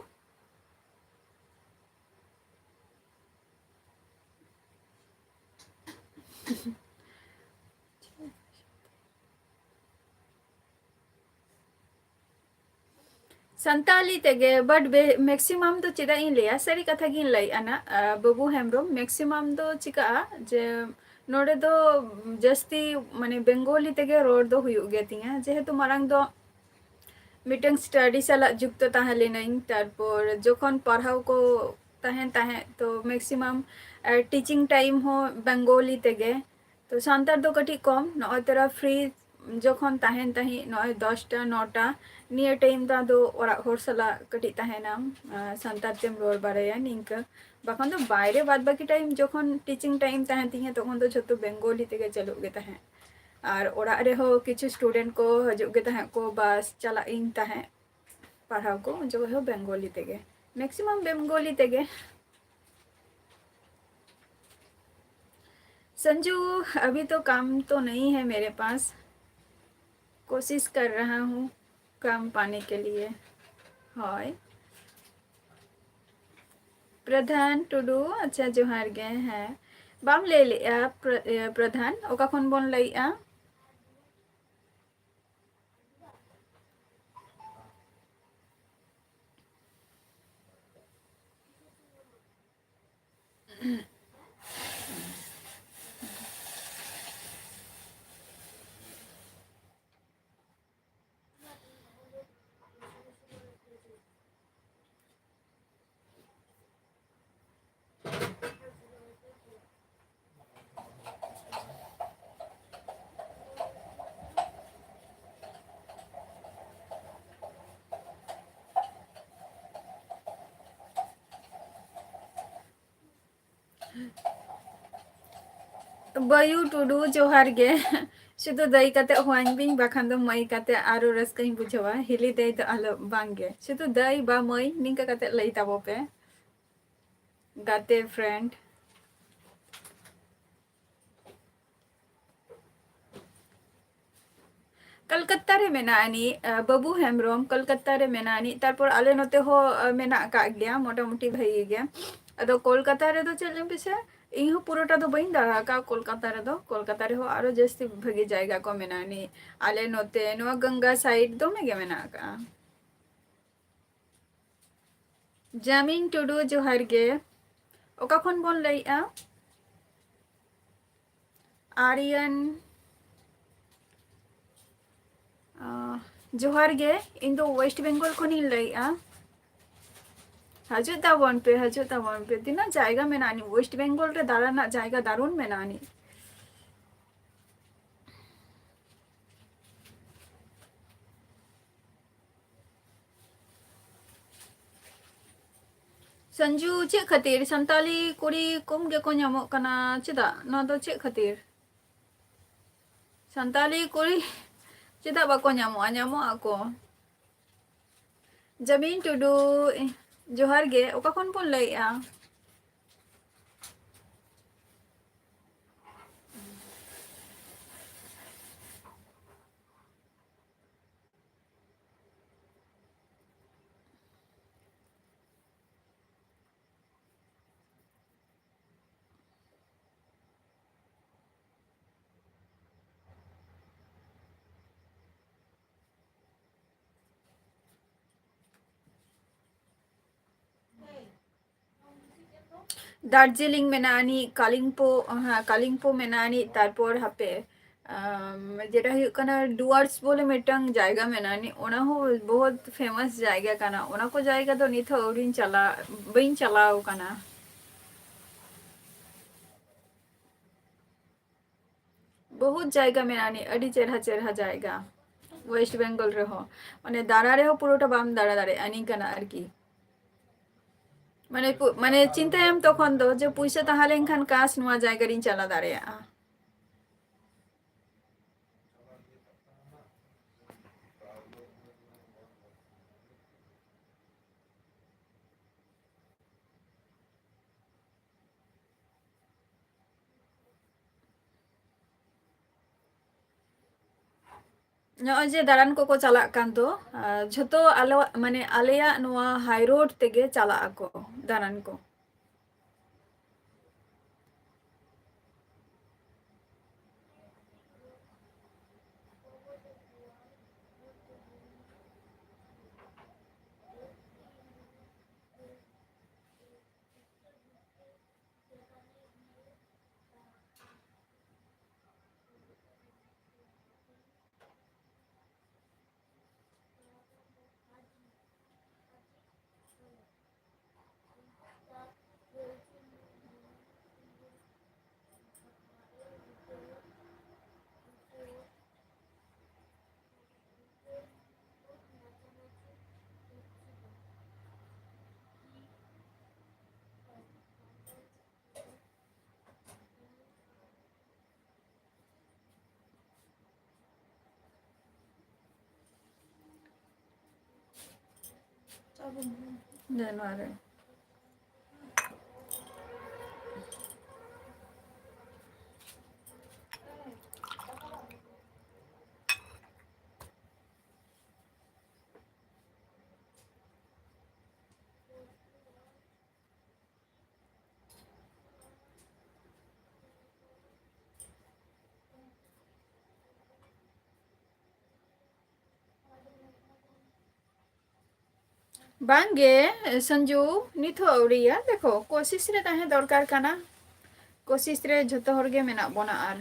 ᱥᱟᱱᱛᱟᱞᱤ ᱛᱮᱜᱮ, but ᱵᱮ-, maximum ᱫᱚ ᱪᱮᱫᱟᱜ ᱤᱧ ᱞᱟᱹᱭᱟ, ᱥᱟᱹᱨᱤ ᱠᱟᱛᱷᱟ ᱜᱤᱧ ᱞᱟᱹᱭᱮᱜᱼᱟ ᱱᱟ, ᱟ, ᱵᱟᱹᱵᱩ ᱦᱮᱢᱵᱨᱚᱢ, maximum ᱫᱚ ᱪᱤᱠᱟᱹᱜᱼᱟ ᱡᱮ ᱱᱚᱰᱮ ᱫᱚ ᱡᱟᱹᱥᱛᱤ ᱢᱟᱱᱮ ᱵᱮᱝᱜᱚᱞᱤ ᱛᱮᱜᱮ ᱨᱚᱲ ᱫᱚ ᱦᱩᱭᱩᱜ ᱜᱮ ᱛᱤᱧᱟ, ᱡᱮᱦᱮᱛᱩ ᱢᱟᱲᱟᱝ ᱫᱚ ᱢᱤᱫᱴᱟᱝ study ᱥᱟᱞᱟᱜ ᱡᱩᱠᱛᱚ ᱛᱟᱦᱮᱸ ᱞᱤᱱᱟᱹᱧ, ᱛᱟᱨᱯᱚᱨ ᱡᱚᱠᱷᱚᱱ ᱯᱟᱲᱦᱟᱣ ᱠᱚ ᱛᱟᱦᱮᱱ ᱛᱟᱦᱮᱸᱫ, ᱛᱚ maximum, ᱟ, teaching time ᱦᱚᱸ ᱵᱮᱝᱜᱚᱞᱤ ᱛᱮᱜᱮ᱾ ᱛᱚ ᱥᱟᱱᱛᱟᱲ ᱫᱚ ᱠᱟᱹᱴᱤᱡ ᱠᱚᱢ, ᱱᱚᱜᱼᱚᱭ ᱛᱚᱨᱟ free ᱡᱚᱠᱷᱚᱱ ᱛᱟᱦᱮᱱ ᱛᱟᱦᱮᱸᱫ, ᱱᱚᱜᱼᱚᱭ ᱫᱚᱥᱴᱟ, ᱱᱚᱴᱟ, ᱱᱤᱭᱟᱹ time ᱫᱚ ᱟᱫᱚ ᱚᱲᱟᱜ ᱦᱚᱲ ᱥᱟᱞᱟᱜ ᱠᱟᱹᱴᱤᱡ ᱛᱟᱦᱮᱱᱟᱢ, ᱟᱨ ᱥᱟᱱᱛᱟᱲ ᱛᱮᱢ ᱨᱚᱲ ᱵᱟᱲᱟᱭᱟ ᱱᱤᱝᱠᱟᱹ᱾ ᱵᱟᱠᱷᱟᱱ ᱫᱚ ᱵᱟᱭᱨᱮ ᱵᱟᱫ ᱵᱟᱹᱠᱤ time ᱡᱚᱠᱷᱚᱱ teaching time ᱛᱟᱦᱮᱱ ᱛᱤᱧᱟᱹ, ᱛᱚᱠᱷᱚᱱ ᱫᱚ ᱡᱷᱚᱛᱚ ᱵᱮᱝᱜᱚᱞᱤ ᱛᱮᱜᱮ ᱪᱟᱹᱞᱩᱜ ᱜᱮ ᱛᱟᱦᱮᱸᱫ᱾ ᱟᱨ ᱚᱲᱟᱜ ᱨᱮᱦᱚᱸ ᱠᱤᱪᱷᱩ student ᱠᱚ ᱦᱤᱡᱩᱜ ᱜᱮ ᱛᱟᱦᱮᱸᱫ ᱠᱚ, ᱵᱟᱥ ᱪᱟᱞᱟᱜ ᱤᱧ ᱛᱟᱦᱮᱸᱫ ᱯᱟᱲᱦᱟᱣ ᱠᱚ, ᱩᱱ ᱡᱚᱠᱷᱚᱡ ᱦᱚᱸ ᱵᱮᱝᱜᱚᱞᱤ ᱛᱮᱜᱮ, maximum ᱵᱮᱝᱜᱚᱞᱤ ᱛᱮᱜᱮ᱾ संजू, अभी तो काम तो नहीं है मेरे पास, कोशिश कर रहा हूँ काम पाने के लिए। ᱦᱳᱭ, ᱯᱨᱚᱫᱷᱟᱱ ᱴᱩᱰᱩ, ᱟᱪᱪᱷᱟ, ᱡᱚᱦᱟᱨ ᱜᱮ᱾ ᱦᱮᱸ, ᱵᱟᱢ ᱞᱟᱹᱭ ᱞᱮᱜᱼᱟ ᱯᱨᱚ-, ᱤᱭᱟᱹ, ᱯᱨᱚᱫᱷᱟᱱ, ᱚᱠᱟ ᱠᱷᱚᱱ ᱵᱚᱱ ᱞᱟᱹᱭᱮᱜᱼᱟ? ᱵᱟᱹᱭᱩ ᱴᱩᱰᱩ, ᱡᱚᱦᱟᱨ ᱜᱮ᱾ ᱥᱩᱫᱷᱩ ᱫᱟᱹᱭ ᱠᱟᱛᱮ ᱦᱚᱦᱚᱣᱟᱹᱧ ᱵᱤᱱ, ᱵᱟᱠᱷᱟᱱ ᱫᱚ ᱢᱟᱹᱭ ᱠᱟᱛᱮ ᱟᱨᱚ ᱨᱟᱹᱥᱠᱟᱹᱧ ᱵᱩᱡᱷᱟᱹᱣᱟ᱾ ᱦᱤᱞᱤ ᱫᱟᱹᱭ ᱫᱚ ᱟᱞᱚ, ᱵᱟᱝ ᱜᱮ, ᱥᱩᱫᱷᱩ ᱫᱟᱹᱭ ᱵᱟ ᱢᱟᱹᱭ ᱱᱤᱝᱠᱟᱹ ᱠᱟᱛᱮ ᱞᱟᱹᱭ ᱛᱟᱵᱚ ᱯᱮ᱾ ᱜᱟᱛᱮ, friend᱾ ᱠᱚᱞᱠᱟᱛᱟ ᱨᱮ ᱢᱮᱱᱟᱜ ᱟᱹᱱᱤᱡ, ᱟᱸ, ᱵᱟᱹᱵᱩ ᱦᱮᱢᱵᱨᱚᱢ, ᱠᱚᱞᱠᱟᱛᱟ ᱨᱮ ᱢᱮᱱᱟᱜ ᱟᱹᱱᱤᱡ᱾ ᱛᱟᱨᱯᱚᱨ ᱟᱞᱮ ᱱᱚᱛᱮ ᱦᱚᱸ, ᱟᱸ, ᱢᱮᱱᱟᱜ ᱟᱠᱟᱫ ᱜᱮᱭᱟ ᱢᱚᱴᱟᱢᱩᱴᱤ ᱵᱷᱟᱹᱜᱤ ᱜᱮ᱾ ᱟᱫᱚ ᱠᱚᱞᱠᱟᱛᱟ ᱨᱮᱫᱚ ᱪᱮᱫ ᱞᱟᱹᱭ ᱯᱮᱥᱮ, ᱤᱧ ᱦᱚᱸ ᱯᱩᱨᱟᱹᱴᱟ ᱫᱚ ᱵᱟᱹᱧ ᱫᱟᱬᱟ ᱟᱠᱟᱫ ᱠᱚᱞᱠᱟᱛᱟ ᱨᱮᱫᱚ᱾ ᱠᱚᱞᱠᱟᱛᱟ ᱨᱮᱦᱚᱸ ᱟᱨᱚ ᱡᱟᱹᱥᱛᱤ ᱵᱷᱟᱹᱜᱤ ᱡᱟᱭᱜᱟ ᱠᱚ ᱢᱮᱱᱟᱜ ᱟᱹᱱᱤᱡ᱾ ᱟᱞᱮ ᱱᱚᱛᱮ ᱱᱚᱣᱟ ᱜᱚᱝᱜᱟ side ᱫᱚᱢᱮ ᱜᱮ ᱢᱮᱱᱟᱜ ᱟᱠᱟᱫᱼᱟ᱾ ᱡᱟᱢᱤᱱ ᱴᱩᱰᱩ, ᱡᱚᱦᱟᱨ ᱜᱮ᱾ ᱚᱠᱟ ᱠᱷᱚᱱ ᱵᱚᱱ ᱞᱟᱹᱭᱮᱫᱼᱟ? ᱟᱨᱭᱟᱱ, ᱟᱸ, ᱡᱚᱦᱟᱨ ᱜᱮ᱾ ᱤᱧ ᱫᱚ West Bengal ᱠᱷᱚᱱᱤᱧ ᱞᱟᱹᱭᱮᱫᱼᱟ᱾ ᱦᱤᱡᱩᱜ ᱛᱟᱵᱚᱱ ᱯᱮ, ᱦᱤᱡᱩᱜ ᱛᱟᱵᱚᱱ ᱯᱮ᱾ ᱛᱤᱱᱟᱹᱜ ᱡᱟᱭᱜᱟ ᱢᱮᱱᱟᱜᱼᱟ ᱱᱤ-, West Bengal ᱨᱮ ᱫᱟᱬᱟᱱ ᱨᱮᱱᱟᱜ ᱡᱟᱭᱜᱟ ᱫᱟᱨᱩᱱ ᱢᱮᱱᱟᱜᱼᱟ ᱱᱤ᱾ ᱥᱚᱧᱡᱩ, ᱪᱮᱫ ᱠᱷᱟᱹᱛᱤᱨ ᱥᱟᱱᱛᱟᱞᱤ ᱠᱩᱲᱤ ᱠᱚᱢ ᱜᱮᱠᱚ ᱧᱟᱢᱚᱜ ᱠᱟᱱᱟ? ᱪᱮᱫᱟᱜ? ᱱᱚᱣᱟ ᱫᱚ ᱪᱮᱫ ᱠᱷᱟᱹᱛᱤᱨ? ᱥᱟᱱᱛᱟᱞᱤ ᱠᱩᱲᱤ ᱪᱮᱫᱟᱜ ᱵᱟᱠᱚ ᱧᱟᱢᱚᱜᱼᱟ? ᱧᱟᱢᱚᱜ ᱟᱠᱚ᱾ ᱡᱟᱢᱤᱱ ᱴᱩᱰᱩ, ᱡᱚᱦᱟᱨ ᱜᱮ᱾ ᱚᱠᱟ ᱠᱷᱚᱱ ᱵᱚᱱ ᱞᱟᱹᱭᱮᱫᱼᱟ? ᱫᱟᱨᱡᱤᱞᱤᱝ ᱢᱮᱱᱟᱜᱼᱟ ᱱᱤ, ᱠᱟᱞᱤᱝᱯᱚ, ᱦᱮᱸ, ᱠᱟᱞᱤᱝᱯᱚ ᱢᱮᱱᱟᱜᱼᱟ ᱱᱤ, ᱛᱟᱨᱯᱚᱨ ᱦᱟᱯᱮ, ᱟᱢ, ᱡᱮᱴᱟ ᱦᱩᱭᱩᱜ ᱠᱟᱱᱟ ᱰᱩᱣᱟᱨᱥ ᱵᱚᱞᱮ ᱢᱤᱫᱴᱟᱝ ᱡᱟᱭᱜᱟ ᱢᱮᱱᱟᱜᱼᱟ ᱱᱤ, ᱚᱱᱟ ᱦᱚᱸ ᱵᱚᱦᱩᱛ famous ᱡᱟᱭᱜᱟ ᱠᱟᱱᱟ᱾ ᱚᱱᱟ ᱠᱚ ᱡᱟᱭᱜᱟ ᱫᱚ ᱱᱤᱛ ᱦᱚᱸ ᱟᱹᱣᱨᱤᱧ ᱪᱟᱞᱟᱜ, ᱵᱟᱹᱧ ᱪᱟᱞᱟᱣ ᱠᱟᱱᱟ᱾ ᱵᱚᱦᱩᱛ ᱡᱟᱭᱜᱟ ᱢᱮᱱᱟᱜᱼᱟ ᱱᱤ, ᱟᱹᱰᱤ ᱪᱮᱨᱦᱟ ᱪᱮᱨᱦᱟ ᱡᱟᱭᱜᱟ West Bengal ᱨᱮᱦᱚᱸ᱾ ᱢᱟᱱᱮ ᱫᱟᱬᱟ ᱨᱮᱦᱚᱸ ᱯᱩᱨᱟᱹᱴᱟ ᱵᱟᱢ ᱫᱟᱬᱟ ᱫᱟᱲᱮᱭᱟᱜᱼᱟ, ᱱᱤᱝᱠᱟᱹᱱᱟᱜ ᱟᱨᱠᱤ᱾ ᱢᱟᱱᱮ ᱯᱩ-, ᱢᱟᱱᱮ ᱪᱤᱱᱛᱟᱹᱭᱟᱢ ᱛᱚᱠᱷᱚᱱ ᱫᱚ ᱡᱮ ᱯᱩᱭᱥᱟᱹ ᱛᱟᱦᱮᱸ ᱞᱮᱱᱠᱷᱟᱱ ᱠᱟᱥ ᱱᱚᱣᱟ ᱡᱟᱭᱜᱟ ᱨᱤᱧ ᱪᱟᱞᱟᱣ ᱫᱟᱲᱮᱭᱟᱜᱼᱟ᱾ ᱱᱚᱜᱼᱚᱭ ᱡᱮ ᱫᱟᱬᱟᱱ ᱠᱚᱠᱚ ᱪᱟᱞᱟᱜ ᱠᱟᱱ ᱫᱚ, ᱟᱨ ᱡᱷᱚᱛᱚ ᱟᱞᱮ, ᱢᱟᱱᱮ, ᱟᱞᱮᱭᱟᱜ ᱱᱚᱣᱟ high road ᱛᱮᱜᱮ ᱪᱟᱞᱟᱜ ᱟᱠᱚ ᱫᱟᱬᱟᱱ ᱠᱚ᱾ ᱡᱟᱱᱩᱣᱟᱨᱤ᱾ ᱵᱟᱝᱜᱮ ᱥᱚᱧᱡᱩ, ᱱᱤᱛ ᱦᱚᱸ ᱟᱹᱣᱨᱤᱭᱟ᱾ ᱫᱮᱠᱷᱚ, ᱠᱳᱥᱤᱥ ᱨᱮ ᱛᱟᱦᱮᱸ ᱫᱚᱨᱠᱟᱨ ᱠᱟᱱᱟ, ᱠᱳᱥᱤᱥ ᱨᱮ ᱡᱷᱚᱛᱚ ᱦᱚᱲ ᱜᱮ ᱢᱮᱱᱟᱜ ᱵᱚᱱᱟ᱾ ᱟᱨ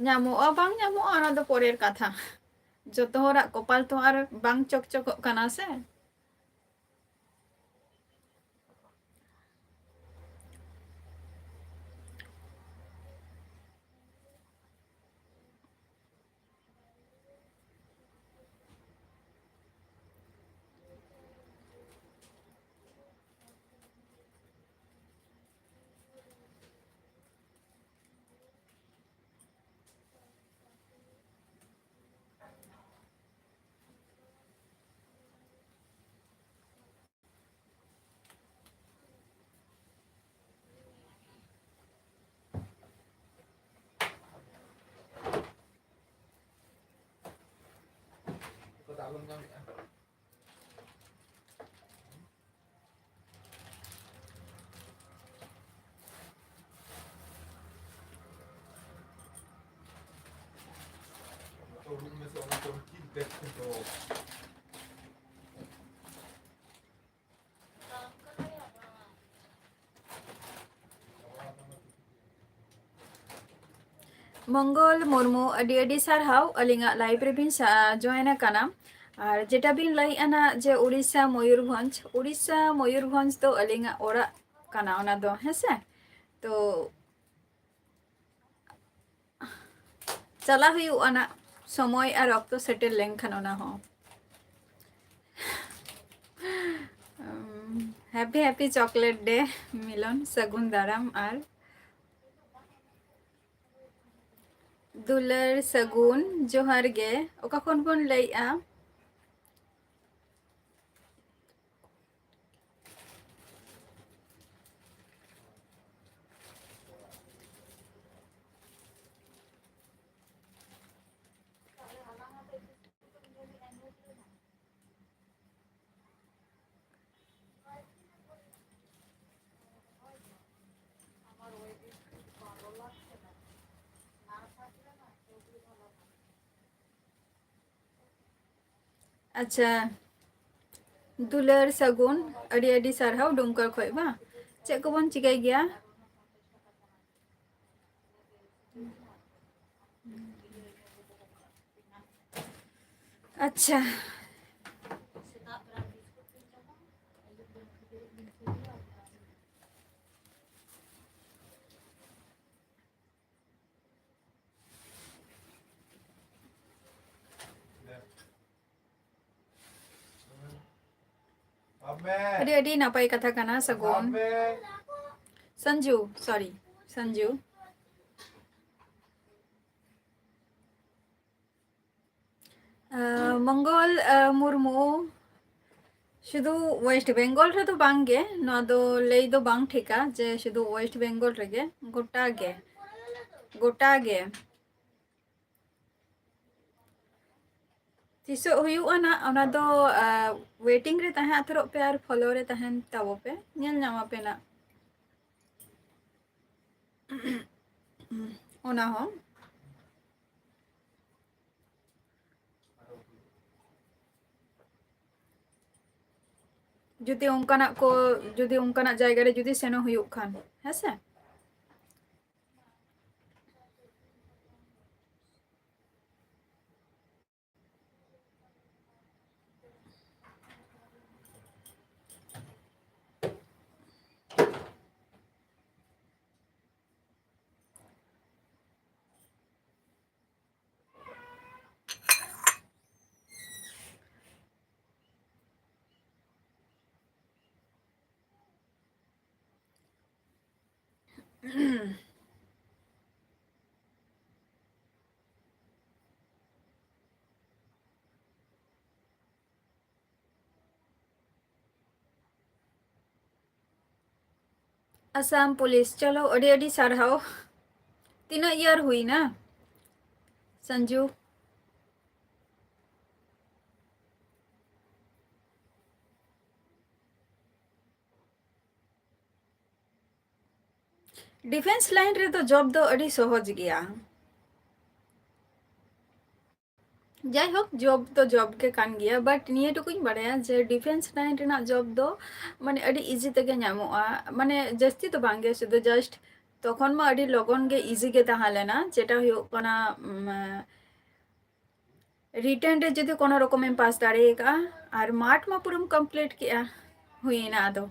ᱧᱟᱢᱚᱜᱼᱟ ᱵᱟᱝ ᱧᱟᱢᱚᱜᱼᱟ, ᱚᱱᱟ ᱫᱚ ᱯᱚᱨᱮᱨ ᱠᱟᱛᱷᱟ᱾ ᱡᱷᱚᱛᱚ ᱦᱚᱲᱟᱜ ᱠᱚᱯᱟᱞ ᱛᱚ ᱟᱨ ᱵᱟᱝ ᱪᱚᱠᱪᱚᱠᱚᱜ ᱠᱟᱱᱟ ᱥᱮ᱾ ᱢᱚᱝᱜᱚᱞ ᱢᱩᱨᱢᱩ, ᱟᱹᱰᱤ ᱟᱹᱰᱤ ᱥᱟᱨᱦᱟᱣ ᱟᱹᱞᱤᱧᱟᱜ live ᱨᱮᱵᱤᱱ ᱥᱟ-, join ᱟᱠᱟᱱᱟ᱾ ᱟᱨ ᱡᱮᱴᱟ ᱵᱤᱱ ᱞᱟᱹᱭᱮᱫᱼᱟ ᱱᱟᱜ ᱡᱮ ᱩᱲᱤᱥᱥᱟ ᱢᱚᱭᱩᱨᱵᱷᱚᱸᱡᱽ, ᱩᱲᱤᱥᱥᱟ ᱢᱚᱭᱩᱨᱵᱷᱚᱸᱡᱽ ᱫᱚ ᱟᱹᱞᱤᱧᱟᱜ ᱚᱲᱟᱜ ᱠᱟᱱᱟ ᱚᱱᱟ ᱫᱚ, ᱦᱮᱸ ᱥᱮ? ᱛᱚ ᱪᱟᱞᱟᱜ ᱦᱩᱭᱩᱜᱼᱟ ᱱᱟᱜ, ᱥᱚᱢᱚᱭ ᱟᱨ ᱚᱠᱛᱚ ᱥᱮᱴᱮᱨ ᱞᱮᱱᱠᱷᱟᱱ ᱚᱱᱟ ᱦᱚᱸ᱾ ᱩᱢ, happy happy chocolate day ᱢᱤᱞᱚᱱ, ᱥᱟᱹᱜᱩᱱ ᱫᱟᱨᱟᱢ ᱟᱨ ᱫᱩᱞᱟᱹᱲ ᱥᱟᱹᱜᱩᱱ ᱡᱚᱦᱟᱨ ᱜᱮ᱾ ᱚᱠᱟ ᱠᱷᱚᱱ ᱵᱚᱱ ᱞᱟᱹᱭᱮᱜᱼᱟ? ᱟᱪᱪᱷᱟ, ᱫᱩᱞᱟᱹᱲ ᱥᱟᱹᱜᱩᱱ, ᱟᱹᱰᱤ ᱟᱹᱰᱤ ᱥᱟᱨᱦᱟᱣ ᱰᱩᱢᱠᱟ ᱠᱷᱚᱡ ᱵᱟᱝ᱾ ᱪᱮᱫ ᱠᱚᱵᱚᱱ ᱪᱤᱠᱟᱹᱭ ᱜᱮᱭᱟ? ᱟᱪᱪᱷᱟ᱾ ᱟᱹᱰᱤ ᱟᱹᱰᱤ ᱱᱟᱯᱟᱭ ᱠᱟᱛᱷᱟ ᱠᱟᱱᱟ, ᱥᱟᱹᱜᱩᱱ᱾ ᱥᱟᱹᱧᱡᱩ, sorry, ᱥᱟᱹᱧᱡᱩ᱾ ᱟᱸ, ᱢᱚᱝᱜᱚᱞ, ᱟᱸ, ᱢᱩᱨᱢᱩ, ᱥᱩᱫᱷᱩ West Bengal ᱨᱮᱫᱚ ᱵᱟᱝ ᱜᱮ, ᱱᱚᱣᱟ ᱫᱚ ᱞᱟᱹᱭ ᱫᱚ ᱵᱟᱝ ᱴᱷᱤᱠᱟ ᱡᱮ ᱥᱩᱫᱷᱩ West Bengal ᱨᱮᱜᱮ, ᱜᱚᱴᱟ ᱜᱮ, ᱜᱚᱴᱟ ᱜᱮ᱾ ᱛᱤᱥᱚᱜ ᱦᱩᱭᱩᱜᱼᱟ ᱱᱟᱜ, ᱚᱱᱟ ᱫᱚ, ᱟ, waiting ᱨᱮ ᱛᱟᱦᱮᱸ ᱦᱟᱛᱟᱲᱚᱜ ᱯᱮ ᱟᱨ follow ᱨᱮ ᱛᱟᱦᱮᱱ ᱛᱟᱵᱚ ᱯᱮ, ᱧᱮᱞ ᱧᱟᱢ ᱟᱯᱮ ᱱᱟᱜ᱾ ᱚᱱᱟ ᱦᱚᱸ ᱡᱩᱫᱤ ᱚᱱᱠᱟᱱᱟᱜ ᱠᱚ, ᱡᱩᱫᱤ ᱚᱱᱠᱟᱱᱟᱜ ᱡᱟᱭᱜᱟ ᱨᱮ ᱡᱩᱫᱤ ᱥᱮᱱᱚᱜ ᱦᱩᱭᱩᱜ ᱠᱷᱟᱱ, ᱦᱮᱸ ᱥᱮ? ᱟᱥᱟᱢ ᱯᱩᱞᱤᱥ, ᱪᱚᱞᱚ, ᱟᱹᱰᱤ ᱟᱹᱰᱤ ᱥᱟᱨᱦᱟᱣ᱾ ᱛᱤᱱᱟᱹᱜ year ᱦᱩᱭᱱᱟ, ᱥᱟᱱᱡᱩ? Defence line ᱨᱮᱫᱚ job ᱫᱚ ᱟᱹᱰᱤ ᱥᱚᱦᱚᱡᱽ ᱜᱮᱭᱟ᱾ ᱡᱟᱭᱦᱳᱠ, job ᱫᱚ job ᱜᱮ ᱠᱟᱱ ᱜᱮᱭᱟ, but ᱱᱤᱭᱟᱹ ᱴᱩᱠᱩᱧ ᱵᱟᱲᱟᱭᱟ ᱡᱮ defence line ᱨᱮᱱᱟᱜ job ᱫᱚ ᱢᱟᱱᱮ ᱟᱹᱰᱤ easy ᱛᱮᱜᱮ ᱧᱟᱢᱚᱜᱼᱟ, ᱢᱟᱱᱮ ᱡᱟᱹᱥᱛᱤ ᱫᱚ ᱵᱟᱝ ᱜᱮ, ᱥᱩᱫᱷᱩ just ᱛᱚᱠᱷᱚᱱ ᱢᱟ ᱟᱹᱰᱤ ᱞᱚᱜᱚᱱ ᱜᱮ easy ᱜᱮ ᱛᱟᱦᱮᱸ ᱞᱮᱱᱟ, ᱡᱮᱴᱟ ᱦᱩᱭᱩᱜ ᱠᱟᱱᱟ, ᱩᱢ, written ᱨᱮ ᱡᱩᱫᱤ ᱠᱳᱱᱳ ᱨᱚᱠᱚᱢᱮᱢ pass ᱫᱟᱲᱮ ᱟᱠᱟᱫᱼᱟ ᱟᱨ ᱢᱟᱴ ᱢᱟ ᱯᱩᱨᱟᱹᱢ complete ᱠᱮᱜᱼᱟ, ᱦᱩᱭᱮᱱᱟ ᱟᱫᱚ᱾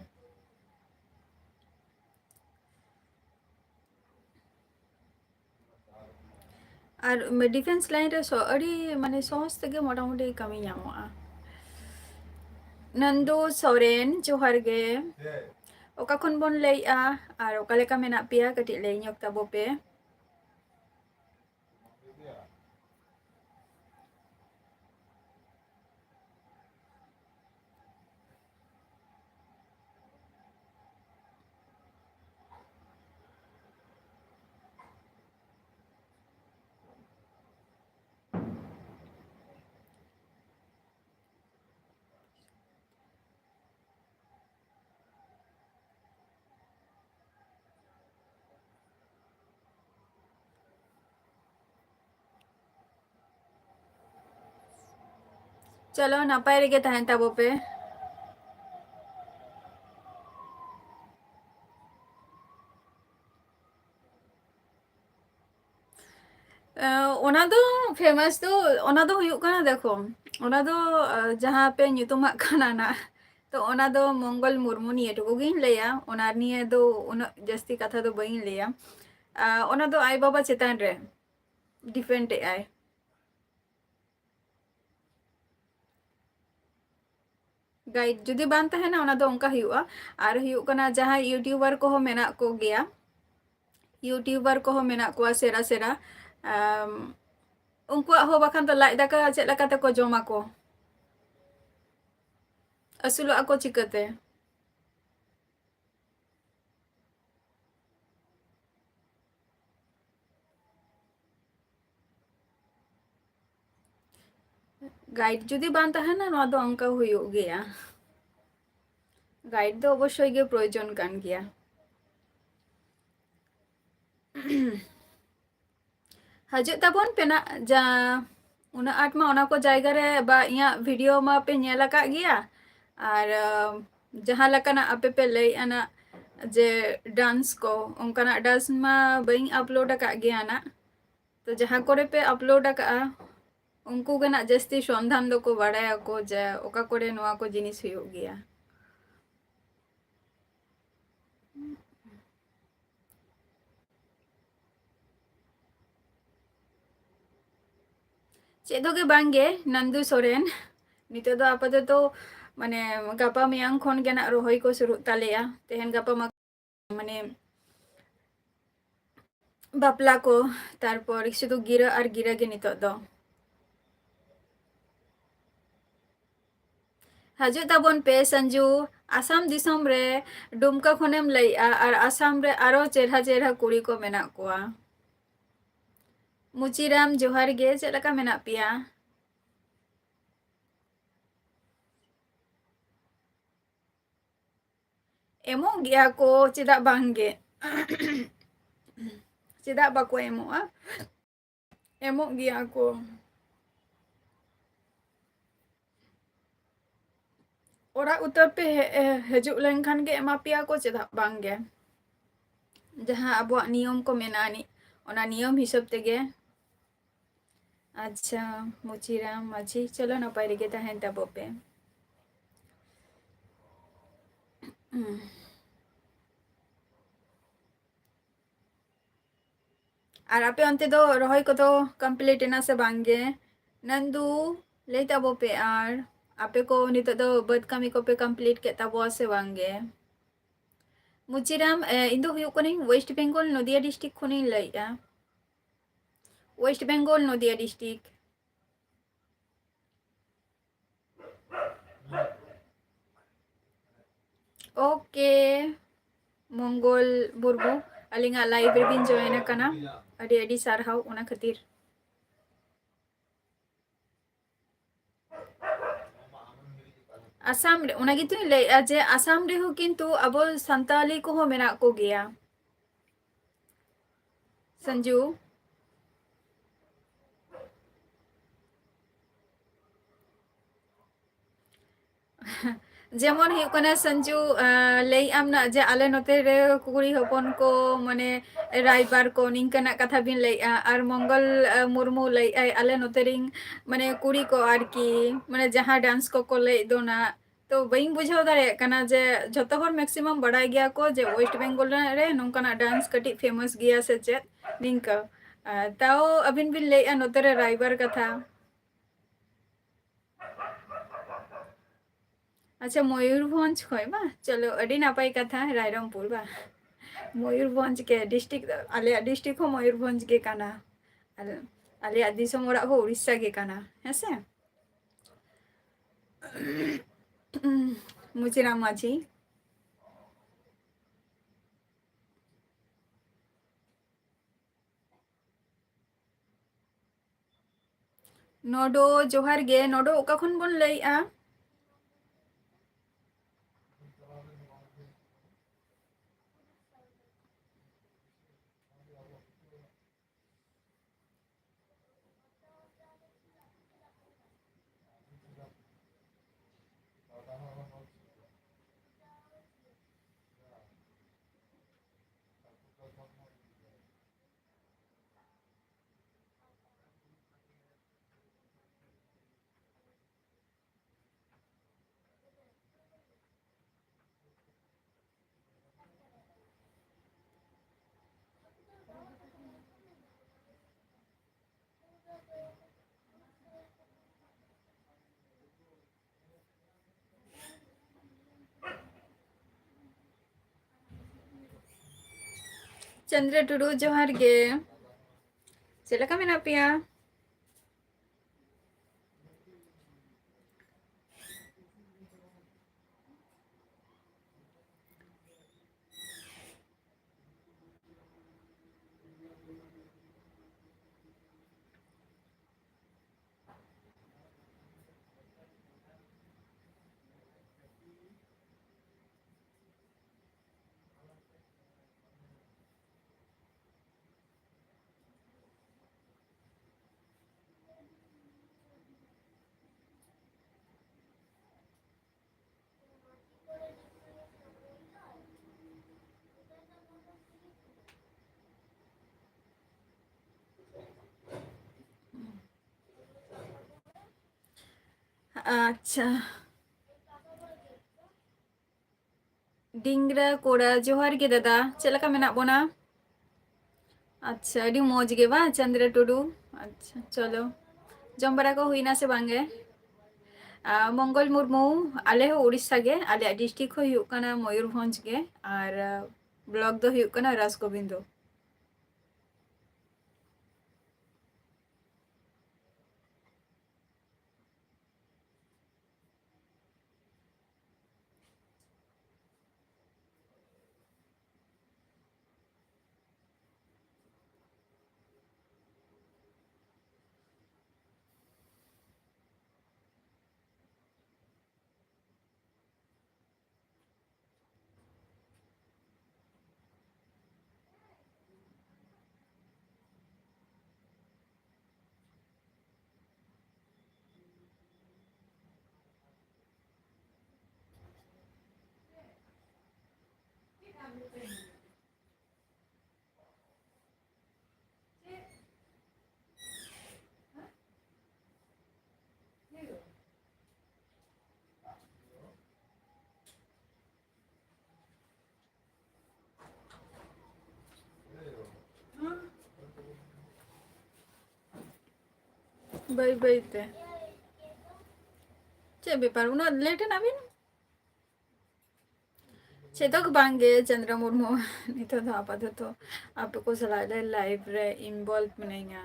ᱟᱨ defence line ᱨᱮ ᱥᱚ-, ᱟᱹᱰᱤ ᱢᱟᱱᱮ ᱥᱚᱦᱚᱡᱽ ᱛᱮᱜᱮ ᱢᱚᱴᱟᱢᱩᱴᱤ ᱠᱟᱹᱢᱤ ᱧᱟᱢᱚᱜᱼᱟ᱾ ᱱᱚᱱᱫᱩ ᱥᱚᱨᱮᱱ, ᱡᱚᱦᱟᱨ ᱜᱮ᱾ ᱚᱠᱟ ᱠᱷᱚᱱ ᱵᱚᱱ ᱞᱟᱹᱭᱮᱜᱼᱟ ᱟᱨ ᱚᱠᱟ ᱞᱮᱠᱟ ᱢᱮᱱᱟᱜ ᱯᱮᱭᱟ, ᱠᱟᱹᱴᱤᱡ ᱞᱟᱹᱭ ᱧᱚᱜ ᱛᱟᱵᱚ ᱯᱮ᱾ ᱪᱚᱞᱚ, ᱱᱟᱯᱟᱭ ᱨᱮᱜᱮ ᱛᱟᱦᱮᱱ ᱛᱟᱵᱚ ᱯᱮ᱾ ᱮ, ᱚᱱᱟ ᱫᱚ famous ᱫᱚ, ᱚᱱᱟ ᱫᱚ ᱦᱩᱭᱩᱜ ᱠᱟᱱᱟ, ᱫᱮᱠᱷᱚ, ᱚᱱᱟ ᱫᱚ, ᱮ, ᱡᱟᱦᱟᱸ ᱯᱮ ᱧᱩᱛᱩᱢᱟᱜ ᱠᱟᱱᱟ ᱱᱟ, ᱛᱚ ᱚᱱᱟ ᱫᱚ ᱢᱚᱝᱜᱚᱞ ᱢᱩᱨᱢᱩ ᱱᱤᱭᱟᱹ ᱴᱩᱠᱩ ᱜᱤᱧ ᱞᱟᱹᱭᱟ, ᱚᱱᱟ ᱱᱤᱭᱮ ᱫᱚ ᱩᱱᱟᱹᱜ ᱡᱟᱹᱥᱛᱤ ᱠᱟᱛᱷᱟ ᱫᱚ ᱵᱟᱹᱧ ᱞᱟᱹᱭᱟ᱾ ᱟ, ᱚᱱᱟ ᱫᱚ ᱟᱡ ᱵᱟᱵᱟ ᱪᱮᱛᱟᱱ ᱨᱮ depend ᱮᱜᱼᱟᱭ᱾ Guide ᱡᱩᱫᱤ ᱵᱟᱝ ᱛᱟᱦᱮᱱᱟ, ᱚᱱᱟ ᱫᱚ ᱚᱱᱠᱟ ᱦᱩᱭᱩᱜᱼᱟ᱾ ᱟᱨ ᱦᱩᱭᱩᱜ ᱠᱟᱱᱟ, ᱡᱟᱦᱟᱸᱭ YouTuber ᱠᱚᱦᱚᱸ ᱢᱮᱱᱟᱜ ᱠᱚᱜᱮᱭᱟ, YouTuber ᱠᱚᱦᱚᱸ ᱢᱮᱱᱟᱜ ᱠᱚᱣᱟ ᱥᱮᱨᱟ ᱥᱮᱨᱟ, ᱟᱢ, ᱩᱱᱠᱩᱣᱟᱜ ᱦᱚᱸ ᱵᱟᱠᱷᱟᱱ ᱫᱚ ᱞᱟᱡ ᱫᱟᱠᱟ ᱪᱮᱫ ᱞᱮᱠᱟ ᱛᱮᱠᱚ ᱡᱚᱢᱟᱠᱚ? ᱟᱹᱥᱩᱞᱚᱜ ᱟᱠᱚ ᱪᱤᱠᱟᱹᱛᱮ? Guide ᱡᱩᱫᱤ ᱵᱟᱝ ᱛᱟᱦᱮᱱᱟ, ᱱᱚᱣᱟ ᱫᱚ ᱚᱱᱠᱟ ᱦᱩᱭᱩᱜ ᱜᱮᱭᱟ᱾ Guide ᱫᱚ ᱚᱵᱚᱥᱥᱳᱭ ᱜᱮ ᱯᱨᱚᱭᱳᱡᱚᱱ ᱠᱟᱱ ᱜᱮᱭᱟ᱾ ᱦᱤᱡᱩᱜ ᱛᱟᱵᱚᱱ ᱯᱮ ᱱᱟᱜ, ᱡᱟ ᱩᱱᱟᱹᱜ ᱟᱸᱴ ᱢᱟ ᱚᱱᱟ ᱠᱚ ᱡᱟᱭᱜᱟ ᱨᱮ ᱵᱟ ᱤᱧᱟᱹᱜ video ᱢᱟ ᱯᱮ ᱧᱮᱞ ᱟᱠᱟᱫ ᱜᱮᱭᱟ᱾ ᱟᱨ, ᱟᱢ, ᱡᱟᱦᱟᱸ ᱞᱮᱠᱟᱱᱟᱜ ᱟᱯᱮ ᱯᱮ ᱞᱟᱹᱭᱮᱫᱼᱟ ᱱᱟᱜ ᱡᱮ dance ᱠᱚ, ᱚᱱᱠᱟᱱᱟᱜ dance ᱢᱟ ᱵᱟᱹᱧ upload ᱟᱠᱟᱫ ᱜᱮᱭᱟ ᱱᱟᱜ᱾ ᱛᱚ ᱡᱟᱦᱟᱸ ᱠᱚᱨᱮ ᱯᱮ upload ᱟᱠᱟᱫᱼᱟ, ᱩᱱᱠᱩ ᱜᱮ ᱱᱟᱜ ᱡᱟᱹᱥᱛᱤ ᱥᱚᱱᱫᱷᱟᱱ ᱫᱚᱠᱚ ᱵᱟᱲᱟᱭᱟᱠᱚ ᱡᱮ ᱚᱠᱟ ᱠᱚᱨᱮ ᱱᱚᱣᱟ ᱠᱚ ᱡᱤᱱᱤᱥ ᱦᱩᱭᱩᱜ ᱜᱮᱭᱟ᱾ ᱪᱮᱫ ᱦᱚᱸ ᱜᱮ ᱵᱟᱝ ᱜᱮ, ᱱᱟᱱᱫᱩ ᱥᱚᱨᱮᱱ᱾ ᱱᱤᱛᱚᱜ ᱫᱚ ᱟᱯᱟᱛᱚᱛᱚ, ᱢᱟᱱᱮ, ᱜᱟᱯᱟ ᱢᱮᱭᱟᱝ ᱠᱷᱚᱱ ᱜᱮ ᱱᱟᱜ ᱨᱚᱦᱚᱭ ᱠᱚ ᱥᱩᱨᱩᱜ ᱛᱟᱞᱮᱭᱟ᱾ ᱛᱮᱦᱮᱧ ᱜᱟᱯᱟ ᱢᱟ, ᱢᱟᱱᱮ, ᱵᱟᱯᱞᱟ ᱠᱚ, ᱛᱟᱨᱯᱚᱨ ᱥᱩᱫᱷᱩ ᱜᱤᱨᱟᱹ ᱟᱨ ᱜᱤᱨᱟᱹ ᱜᱮ ᱱᱤᱛᱚᱜ ᱫᱚ᱾ ᱦᱤᱡᱩᱜ ᱛᱟᱵᱚᱱ ᱯᱮ ᱥᱟᱱᱡᱩ, ᱟᱥᱟᱢ ᱫᱤᱥᱚᱢ ᱨᱮ ᱰᱩᱢᱠᱟ ᱠᱷᱚᱱᱮᱢ ᱞᱟᱹᱭᱮᱜᱼᱟ, ᱟᱨ ᱟᱥᱟᱢ ᱨᱮ ᱟᱨᱚ ᱪᱮᱨᱦᱟ ᱪᱮᱨᱦᱟ ᱠᱩᱲᱤ ᱠᱚ ᱢᱮᱱᱟᱜ ᱠᱚᱣᱟ᱾ ᱢᱩᱪᱤᱨᱟᱢ, ᱡᱚᱦᱟᱨ ᱜᱮ, ᱪᱮᱫ ᱞᱮᱠᱟ ᱢᱮᱱᱟᱜ ᱯᱮᱭᱟ? ᱮᱢᱚᱜ ᱜᱮᱭᱟ ᱠᱚ, ᱪᱮᱫᱟᱜ ᱵᱟᱝ ᱜᱮ? ᱪᱮᱫᱟᱜ ᱵᱟᱠᱚ ᱮᱢᱚᱜᱼᱟ? ᱮᱢᱚᱜ ᱜᱮᱭᱟ ᱠᱚ᱾ ᱚᱲᱟᱜ ᱩᱛᱟᱹᱨ ᱯᱮ ᱦᱮ-, ᱮ, ᱦᱤᱡᱩᱜ ᱞᱮᱱᱠᱷᱟᱱ ᱜᱮ ᱮᱢᱟ ᱯᱮᱭᱟ ᱠᱚ, ᱪᱮᱫᱟᱜ ᱵᱟᱝ ᱜᱮ? ᱡᱟᱦᱟᱸ ᱟᱵᱚᱣᱟᱜ ᱱᱤᱭᱚᱢ ᱠᱚ ᱢᱮᱱᱟᱜᱼᱟ, ᱱᱤ-, ᱚᱱᱟ ᱱᱤᱭᱚᱢ ᱦᱤᱥᱟᱹᱵ ᱛᱮᱜᱮ᱾ ᱟᱪᱪᱷᱟ, ᱢᱩᱪᱤᱨᱟᱢ ᱢᱟᱹᱡᱷᱤ, ᱪᱚᱞᱚ ᱱᱟᱯᱟᱭ ᱨᱮᱜᱮ ᱛᱟᱦᱮᱱ ᱛᱟᱵᱚ ᱯᱮ᱾ ᱟᱨ ᱟᱯᱮ ᱚᱱᱛᱮ ᱫᱚ ᱨᱚᱦᱚᱭ ᱠᱚᱫᱚ complete ᱮᱱᱟ ᱥᱮ ᱵᱟᱝ ᱜᱮ? ᱱᱟᱱᱫᱩ, ᱞᱟᱹᱭ ᱛᱟᱵᱚ ᱯᱮ᱾ ᱟᱨ ᱟᱯᱮ ᱠᱚ ᱱᱤᱛᱚᱜ ᱫᱚ ᱵᱟᱹᱫᱽ ᱠᱟᱹᱢᱤ ᱠᱚᱯᱮ complete ᱠᱮᱫ ᱛᱟᱵᱚᱣᱟ ᱥᱮ ᱵᱟᱝ ᱜᱮ? ᱢᱩᱪᱤᱨᱟᱢ, ᱮ, ᱤᱧ ᱫᱚ ᱦᱩᱭᱩᱜ ᱠᱟᱹᱱᱟᱹᱧ West Bengal, ᱱᱚᱫᱤᱭᱟ district ᱠᱷᱚᱱᱤᱧ ᱞᱟᱹᱭᱮᱫᱼᱟ᱾ West Bengal, ᱱᱚᱫᱤᱭᱟ district᱾ OK, ᱢᱚᱝᱜᱚᱞ ᱢᱩᱨᱢᱩ, ᱟᱹᱞᱤᱧᱟᱜ live ᱨᱮᱵᱤᱱ join ᱟᱠᱟᱱᱟ, ᱟᱹᱰᱤ ᱟᱹᱰᱤ ᱥᱟᱨᱦᱟᱣ ᱚᱱᱟ ᱠᱷᱟᱹᱛᱤᱨ᱾ ᱟᱥᱟᱢ ᱨᱮ, ᱚᱱᱟ ᱜᱮᱛᱚᱧ ᱞᱟᱹᱭᱮᱫᱼᱟ ᱡᱮ ᱟᱥᱟᱢ ᱨᱮᱦᱚᱸ ᱠᱤᱱᱛᱩ ᱟᱵᱚ ᱥᱟᱱᱛᱟᱞᱤ ᱠᱚᱦᱚᱸ ᱢᱮᱱᱟᱜ ᱠᱚᱜᱮᱭᱟ᱾ ᱥᱟᱱᱡᱩ᱾ ᱡᱮᱢᱚᱱ ᱦᱩᱭᱩᱜ ᱠᱟᱱᱟ ᱥᱟᱱᱡᱩ, ᱟᱸ, ᱞᱟᱹᱭᱮᱫ ᱟᱢ ᱱᱟᱜ ᱡᱮ ᱟᱞᱮ ᱱᱚᱛᱮ ᱨᱮ ᱠᱩᱲᱤ ᱦᱚᱯᱚᱱ ᱠᱚ, ᱢᱟᱱᱮ, ᱨᱟᱭᱵᱟᱨ ᱠᱚ, ᱱᱤᱝᱠᱟᱹᱱᱟᱜ ᱠᱟᱛᱷᱟ ᱵᱤᱱ ᱞᱟᱹᱭᱮᱫᱼᱟ᱾ ᱟᱨ ᱢᱚᱝᱜᱚᱞ, ᱟᱸ, ᱢᱩᱨᱢᱩ ᱞᱟᱹᱭᱮᱫᱼᱟᱭ ᱟᱞᱮ ᱱᱚᱛᱮ ᱨᱤᱱ, ᱢᱟᱱᱮ, ᱠᱩᱲᱤ ᱠᱚ ᱟᱨᱠᱤ, ᱢᱟᱱᱮ, ᱡᱟᱦᱟᱸ dance ᱠᱚᱠᱚ ᱞᱟᱹᱭᱮᱫ ᱫᱚ ᱱᱟᱜ, ᱛᱚ ᱵᱟᱹᱧ ᱵᱩᱡᱷᱟᱹᱣ ᱫᱟᱲᱮᱭᱟᱜ ᱠᱟᱱᱟ ᱡᱮ ᱡᱷᱚᱛᱚ ᱦᱚᱲ maximum ᱵᱟᱲᱟᱭ ᱜᱮᱭᱟ ᱠᱚ ᱡᱮ West Bengal ᱨᱮ ᱱᱚᱝᱠᱟᱱᱟᱜ dance ᱠᱟᱹᱴᱤᱡ famous ᱜᱮᱭᱟ ᱥᱮ ᱪᱮᱫ, ᱱᱤᱝᱠᱟᱹ᱾ ᱟᱨ ᱛᱟᱣ ᱟᱹᱵᱤᱱ ᱵᱤᱱ ᱞᱟᱹᱭᱮᱫᱼᱟ ᱱᱚᱛᱮ ᱨᱮ ᱨᱟᱭᱵᱟᱨ ᱠᱟᱛᱷᱟ᱾ ᱟᱪᱪᱷᱟ, ᱢᱚᱭᱩᱨᱵᱷᱚᱸᱡᱽ ᱠᱷᱚᱱ ᱵᱟ? ᱪᱚᱞᱚ, ᱟᱹᱰᱤ ᱱᱟᱯᱟᱭ ᱠᱟᱛᱷᱟ, ᱨᱟᱭᱨᱚᱝᱯᱩᱨ ᱵᱟ? ᱢᱚᱭᱩᱨᱵᱷᱚᱸᱡᱽ ᱜᱮ district, ᱟᱞᱮᱭᱟᱜ district ᱦᱚᱸ ᱢᱚᱭᱩᱨᱵᱷᱚᱸᱡᱽ ᱜᱮ ᱠᱟᱱᱟ᱾ ᱟᱞᱮ, ᱟᱞᱮᱭᱟᱜ ᱫᱤᱥᱚᱢ ᱚᱲᱟᱜ ᱦᱚᱸ ᱩᱲᱤᱥᱥᱟ ᱜᱮ ᱠᱟᱱᱟ, ᱦᱮᱸ ᱥᱮ? ᱢᱩᱪᱤᱨᱟᱢ ᱢᱟᱹᱡᱷᱤ᱾ ᱱᱚᱰᱳ, ᱡᱚᱦᱟᱨ ᱜᱮ᱾ ᱱᱚᱰᱳ ᱚᱠᱟ ᱠᱷᱚᱱ ᱵᱚᱱ ᱞᱟᱹᱭᱮᱜᱼᱟ? ᱪᱚᱱᱫᱨᱟ ᱴᱩᱰᱩ, ᱡᱚᱦᱟᱨ ᱜᱮ᱾ ᱪᱮᱫ ᱞᱮᱠᱟ ᱢᱮᱱᱟᱜ ᱯᱮᱭᱟ? ᱟᱪᱪᱷᱟ᱾ ᱰᱤᱝᱨᱟ ᱠᱚᱲᱟ, ᱡᱚᱦᱟᱨ ᱜᱮ ᱫᱟᱫᱟ, ᱪᱮᱫ ᱞᱮᱠᱟ ᱢᱮᱱᱟᱜ ᱵᱚᱱᱟ? ᱟᱪᱪᱷᱟ, ᱟᱹᱰᱤ ᱢᱚᱡᱽ ᱜᱮ ᱵᱟᱝ, ᱪᱚᱱᱫᱨᱟ ᱴᱩᱰᱩ? ᱟᱪᱪᱷᱟ, ᱪᱚᱞᱚ, ᱡᱚᱢ ᱵᱟᱲᱟ ᱠᱚ ᱦᱩᱭᱱᱟ ᱥᱮ ᱵᱟᱝ ᱜᱮ? ᱟ, ᱢᱚᱝᱜᱚᱞ ᱢᱩᱨᱢᱩ, ᱟᱞᱮ ᱦᱚᱸ ᱩᱲᱤᱥᱥᱟ ᱜᱮ, ᱟᱞᱮᱭᱟᱜ district ᱦᱚᱸ ᱦᱩᱭᱩᱜ ᱠᱟᱱᱟ ᱢᱚᱭᱩᱨᱵᱷᱚᱸᱡᱽ ᱜᱮ, ᱟᱨ, ᱟ, block ᱫᱚ ᱦᱩᱭᱩᱜ ᱠᱟᱱᱟ ᱨᱟᱥᱜᱳᱵᱤᱱᱫᱚ᱾ ᱵᱟᱹᱭ ᱵᱟᱹᱭ ᱛᱮ᱾ ᱪᱮᱫ ᱵᱮᱯᱟᱨ, ᱩᱱᱟᱹᱜ late ᱮᱱᱟ ᱵᱤᱱ? ᱪᱮᱫ ᱦᱚᱸ ᱵᱟᱝ ᱜᱮ, ᱪᱚᱱᱫᱨᱟ ᱢᱩᱨᱢᱩ᱾ ᱱᱤᱛᱚᱜ ᱫᱚ ᱟᱯᱟᱛᱚᱛᱚ ᱟᱯᱮ ᱠᱚ ᱥᱟᱞᱟᱜ ᱨᱮ live ᱨᱮ involve ᱢᱤᱱᱟᱹᱧᱟ᱾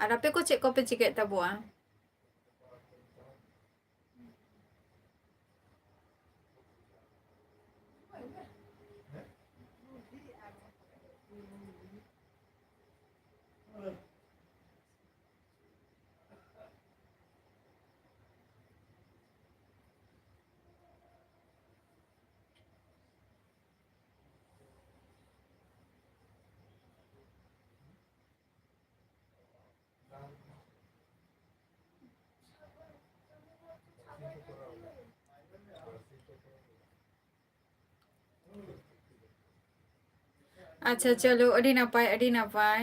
ᱟᱨ ᱟᱯᱮ ᱠᱚ ᱪᱮᱫ ᱠᱚᱯᱮ ᱪᱤᱠᱟᱹᱭᱮᱫ ᱛᱟᱵᱚᱣᱟ? ᱟᱪᱪᱷᱟ, ᱪᱚᱞᱚ, ᱟᱹᱰᱤ ᱱᱟᱯᱟᱭ, ᱟᱹᱰᱤ ᱱᱟᱯᱟᱭ᱾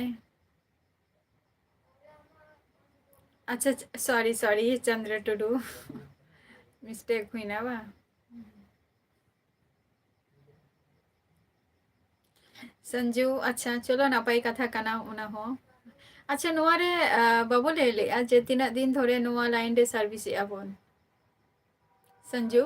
ᱟᱪᱪᱷᱟ, sorry, sorry, Chandra Tudu. Mistake ᱦᱩᱭᱱᱟ ᱵᱟᱝ? ᱥᱚᱧᱡᱩ, ᱟᱪᱪᱷᱟ, ᱪᱚᱞᱚ, ᱱᱟᱯᱟᱭ ᱠᱟᱛᱷᱟ ᱠᱟᱱᱟ ᱚᱱᱟ ᱦᱚᱸ᱾ ᱟᱪᱪᱷᱟ, ᱱᱚᱣᱟ ᱨᱮ, ᱟ, ᱵᱟᱵᱚ ᱞᱟᱹᱭ ᱞᱮᱜᱼᱟ ᱡᱮ ᱛᱤᱱᱟᱹᱜ ᱫᱤᱱ ᱫᱷᱚᱨᱮ ᱱᱚᱣᱟ line ᱨᱮ service ᱮᱜᱼᱟ ᱵᱚᱱ᱾ ᱥᱚᱧᱡᱩ?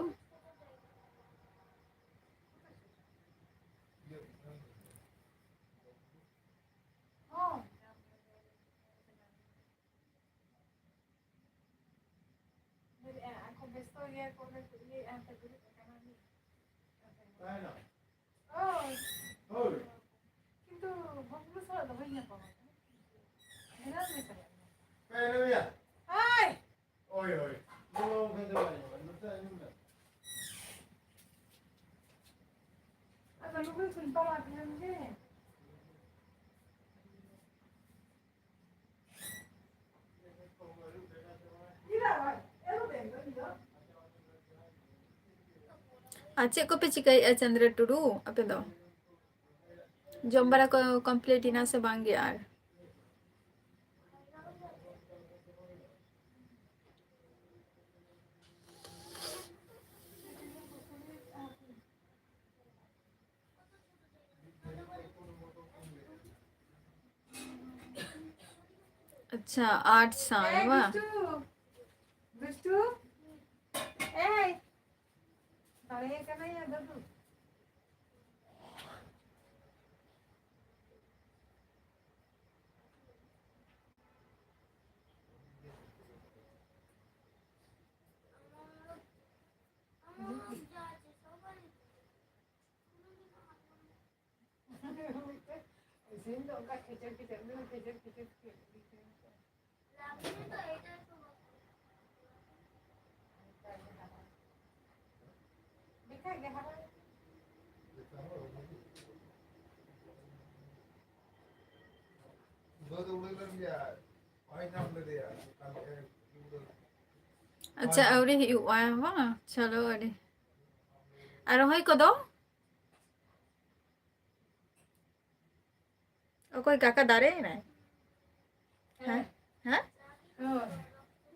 ᱟᱨ ᱪᱮᱫ ᱠᱚᱯᱮ ᱪᱤᱠᱟᱹᱭᱮᱫᱼᱟ ᱪᱚᱱᱫᱨᱚ ᱴᱩᱰᱩ ᱟᱯᱮ ᱫᱚ? ᱡᱚᱢ ᱵᱟᱲᱟ ᱠᱚ complete ᱮᱱᱟ ᱥᱮ ᱵᱟᱝ ᱜᱮ ᱟᱨ? ᱟᱪᱪᱷᱟ, ᱟᱴ ᱥᱟᱞ ᱵᱟᱝ? ᱫᱩᱥᱴᱩ, ᱫᱩᱥᱴᱩ, ᱮᱭ, ᱫᱟᱲᱮᱭᱟᱭ ᱠᱟᱱᱟ ᱭᱟ ᱫᱟᱫᱩ᱾ ᱤᱥᱤᱱ ᱫᱚ ᱚᱱᱠᱟ ᱠᱷᱮᱪᱮᱨ ᱠᱷᱮᱪᱮᱨ, ᱠᱷᱮᱪᱮᱨ ᱠᱷᱮᱪᱮᱨ᱾ ᱫᱮᱠᱷᱟᱭ ᱜᱮ ᱦᱟᱨᱟ᱾ ᱟᱪᱪᱷᱟ, ᱟᱹᱣᱨᱤ ᱦᱩᱭᱩᱜᱼᱟ ᱵᱟᱝ? ᱪᱚᱞᱚ, ᱟᱹᱰᱤ᱾ ᱟᱨ ᱨᱚᱦᱚᱭ ᱠᱚᱫᱚ? ᱚᱠᱚᱭ ᱠᱟᱠᱟ ᱫᱟᱨᱮ ᱮᱱᱟᱭ? ᱦᱮᱸ? ᱦᱮᱸ? ᱦᱳᱭ᱾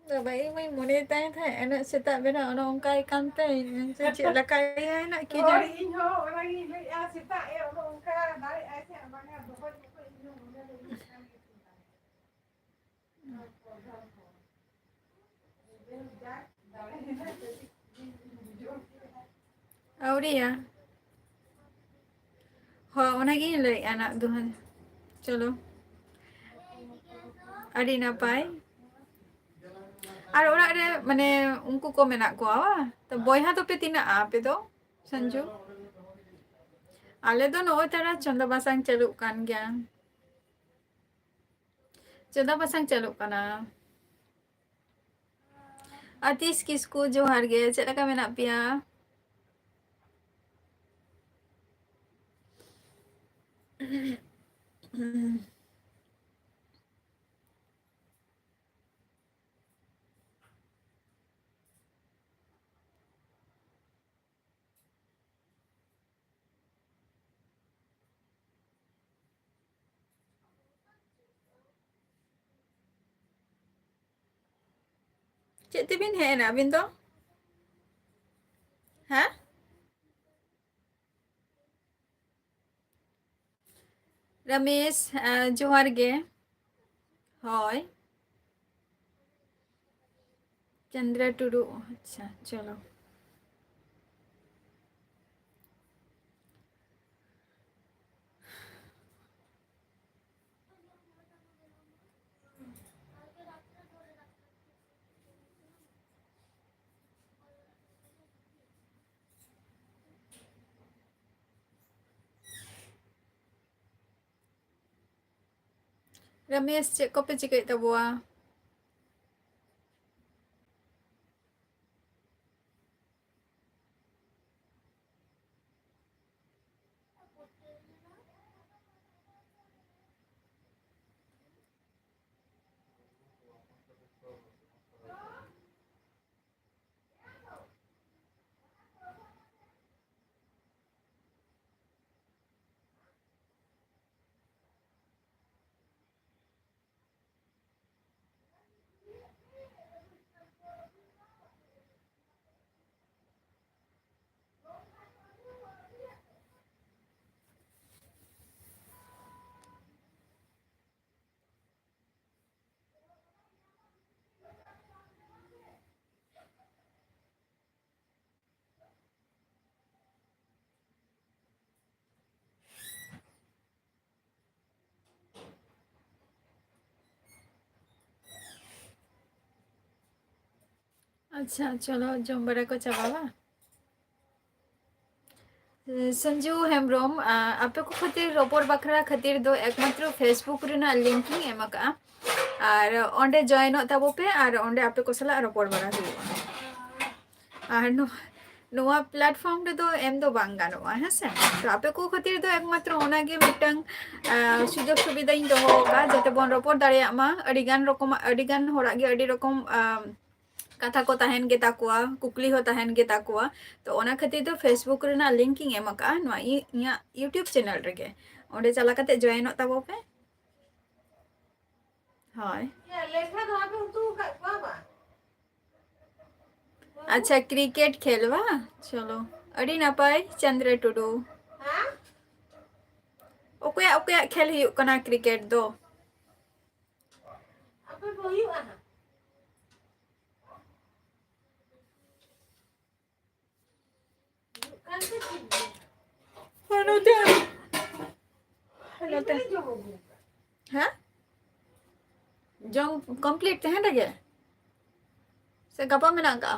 ᱵᱟᱵᱟ, ᱤᱧ ᱢᱟᱧ ᱢᱚᱱᱮᱭ ᱛᱟᱦᱮᱸ ᱛᱟᱦᱮᱸᱫ, ᱮᱱᱮᱡ ᱥᱮᱛᱟᱜ ᱵᱮᱲᱟ ᱚᱱᱮ ᱚᱱᱠᱟᱭ ᱠᱟᱱ ᱛᱟᱭ, ᱤᱧ ᱪᱮᱫ ᱞᱮᱠᱟᱭᱟᱭ ᱱᱟᱜ ᱠᱤ ᱦᱳᱭ, ᱡᱟᱹᱱᱤ᱾ ᱤᱧ ᱦᱚᱸ ᱚᱱᱟᱜᱤᱧ ᱞᱟᱹᱭᱮᱫᱼᱟ, ᱥᱮᱛᱟᱜ ᱮ ᱚᱱᱮ ᱚᱱᱠᱟ ᱫᱟᱲᱮᱭᱟᱜᱼᱟᱭ ᱥᱮ ᱵᱟᱝᱟ, ᱫᱚᱦᱚᱭ ᱫᱚᱦᱚᱭ ᱤᱧ ᱦᱚᱸ ᱢᱚᱱᱮ ᱫᱚ ᱤᱧᱟᱹᱜ ᱠᱟᱱ ᱜᱮ ᱛᱤᱧ ᱛᱟᱦᱮᱸᱫ᱾ ᱟᱹᱣᱨᱤᱭᱟ᱾ ᱦᱚᱸ, ᱚᱱᱟᱜᱤᱧ ᱞᱟᱹᱭᱮᱫᱼᱟ, ᱱᱟᱜ ᱫᱩ ᱦᱟᱡᱟᱨ᱾ ᱪᱚᱞᱚ, ᱟᱹᱰᱤ ᱱᱟᱯᱟᱭ᱾ ᱟᱨ ᱚᱲᱟᱜ ᱨᱮ, ᱢᱟᱱᱮ, ᱩᱱᱠᱩ ᱠᱚ ᱢᱮᱱᱟᱜ ᱠᱚᱣᱟ ᱵᱟᱝ? ᱛᱚ, ᱵᱚᱭᱦᱟ ᱫᱚᱯᱮ ᱛᱤᱱᱟᱹᱜᱼᱟ ᱟᱯᱮ ᱫᱚ, ᱥᱚᱧᱡᱩ? ᱟᱞᱮ ᱫᱚ ᱱᱚᱜᱼᱚᱭ ᱛᱟᱨᱟ ᱪᱚᱸᱫᱟ ᱵᱟᱥᱟᱝ ᱪᱟᱹᱞᱩᱜ ᱠᱟᱱ ᱜᱮᱭᱟ᱾ ᱪᱚᱸᱫᱟ ᱵᱟᱥᱟᱝ ᱪᱟᱹᱞᱩᱜ ᱠᱟᱱᱟ᱾ ᱟᱛᱤᱥ ᱠᱤᱥᱠᱩ, ᱡᱚᱦᱟᱨ ᱜᱮ, ᱪᱮᱫ ᱞᱮᱠᱟ ᱢᱮᱱᱟᱜ ᱯᱮᱭᱟ? ᱪᱮᱫ ᱛᱮᱵᱤᱱ ᱦᱮᱡ ᱮᱱᱟ ᱟᱹᱵᱤᱱ ᱫᱚ? ᱦᱮᱸ? ᱨᱟᱢᱮᱥ, ᱟᱸ, ᱡᱚᱦᱟᱨ ᱜᱮ᱾ ᱦᱳᱭ᱾ ᱪᱚᱱᱫᱨᱟ ᱴᱩᱰᱩ, ᱟᱪᱪᱷᱟ, ᱪᱚᱞᱚ᱾ ᱨᱟᱢᱮᱥ, ᱪᱮᱫ ᱠᱚᱯᱮ ᱪᱤᱠᱟᱹᱭᱮᱫ ᱛᱟᱵᱚᱣᱟ? ᱟᱪᱪᱷᱟ, ᱪᱚᱞᱚ, ᱡᱚᱢ ᱵᱟᱲᱟ ᱠᱚ ᱪᱟᱵᱟ ᱵᱟ᱾ ᱥᱚᱧᱡᱩ ᱦᱮᱢᱵᱨᱚᱢ, ᱟ, ᱟᱯᱮ ᱠᱚ ᱠᱷᱟᱹᱛᱤᱨ ᱨᱚᱯᱚᱲ ᱵᱟᱠᱷᱨᱟ ᱠᱷᱟᱹᱛᱤᱨ ᱫᱚ ᱮᱠᱢᱟᱛᱨᱚ Facebook ᱨᱮᱱᱟᱜ link ᱤᱧ ᱮᱢ ᱟᱠᱟᱫᱼᱟ, ᱟᱨ ᱚᱸᱰᱮ joinᱚᱜ ᱛᱟᱵᱚ ᱯᱮ, ᱟᱨ ᱚᱸᱰᱮ ᱟᱯᱮ ᱠᱚ ᱥᱟᱞᱟᱜ ᱨᱚᱯᱚᱲ ᱵᱟᱲᱟ ᱦᱩᱭᱩᱜᱼᱟ᱾ ᱟᱨ ᱱᱚᱣᱟ, ᱱᱚᱣᱟ platform ᱨᱮᱫᱚ ᱮᱢ ᱫᱚ ᱵᱟᱝ ᱜᱟᱱᱚᱜᱼᱟ, ᱦᱮᱸ ᱥᱮ? ᱛᱚ ᱟᱯᱮ ᱠᱚ ᱠᱷᱟᱹᱛᱤᱨ ᱫᱚ ᱮᱠᱢᱟᱛᱨᱚ ᱚᱱᱟᱜᱮ ᱢᱤᱫᱴᱟᱝ, ᱟ, ᱥᱩᱡᱳᱜᱽ ᱥᱩᱵᱤᱫᱷᱟᱧ ᱫᱚᱦᱚ ᱟᱠᱟᱫᱼᱟ, ᱡᱟᱛᱮ ᱵᱚᱱ ᱨᱚᱯᱚᱲ ᱫᱟᱲᱮᱭᱟᱜ ᱢᱟ᱾ ᱟᱹᱰᱤᱜᱟᱱ ᱨᱚᱠᱚᱢᱟᱜ, ᱟᱹᱰᱤᱜᱟᱱ ᱦᱚᱲᱟᱜ ᱜᱮ ᱟᱹᱰᱤ ᱨᱚᱠᱚᱢ, ᱟ, ᱠᱟᱛᱷᱟ ᱠᱚ ᱛᱟᱦᱮᱱ ᱜᱮᱛᱟ ᱠᱚᱣᱟ, ᱠᱩᱠᱞᱤ ᱦᱚᱸ ᱛᱟᱦᱮᱱ ᱜᱮᱛᱟ ᱠᱚᱣᱟ᱾ ᱛᱚ ᱚᱱᱟ ᱠᱷᱟᱹᱛᱤᱨ ᱫᱚ Facebook ᱨᱮᱱᱟᱜ link ᱤᱧ ᱮᱢ ᱟᱠᱟᱫᱼᱟ ᱱᱚᱣᱟ ᱤ-, ᱤᱧᱟᱹᱜ YouTube channel ᱨᱮᱜᱮ᱾ ᱚᱸᱰᱮ ᱪᱟᱞᱟᱣ ᱠᱟᱛᱮ joinᱚᱜ ᱛᱟᱵᱚ ᱯᱮ᱾ ᱦᱳᱭ᱾ ᱤᱭᱟᱹ, ᱞᱮᱴᱷᱟ ᱫᱚ ᱵᱟᱯᱮ ᱩᱛᱩ ᱟᱠᱟᱫ ᱠᱚᱣᱟ ᱵᱟ? ᱟᱪᱪᱷᱟ, cricket ᱠᱷᱮᱞ ᱵᱟ? ᱪᱚᱞᱚ, ᱟᱹᱰᱤ ᱱᱟᱯᱟᱭ, ᱪᱚᱱᱫᱨᱚ ᱴᱩᱰᱩ᱾ ᱦᱮᱸ? ᱚᱠᱚᱭᱟᱜ, ᱚᱠᱚᱭᱟᱜ ᱠᱷᱮᱞ ᱦᱩᱭᱩᱜ ᱠᱟᱱᱟ cricket ᱫᱚ? ᱟᱯᱮ ᱠᱚ ᱦᱩᱭᱩᱜᱼᱟ ᱦᱟᱸᱜ᱾ ᱦᱮᱸ, ᱡᱚᱢ ᱠᱚᱢᱯᱞᱤᱴ ᱛᱮᱦᱮᱧ ᱨᱮᱜᱮ ᱥᱮ ᱜᱟᱯᱟ ᱢᱮᱱᱟᱜ ᱠᱟᱜᱼᱟ?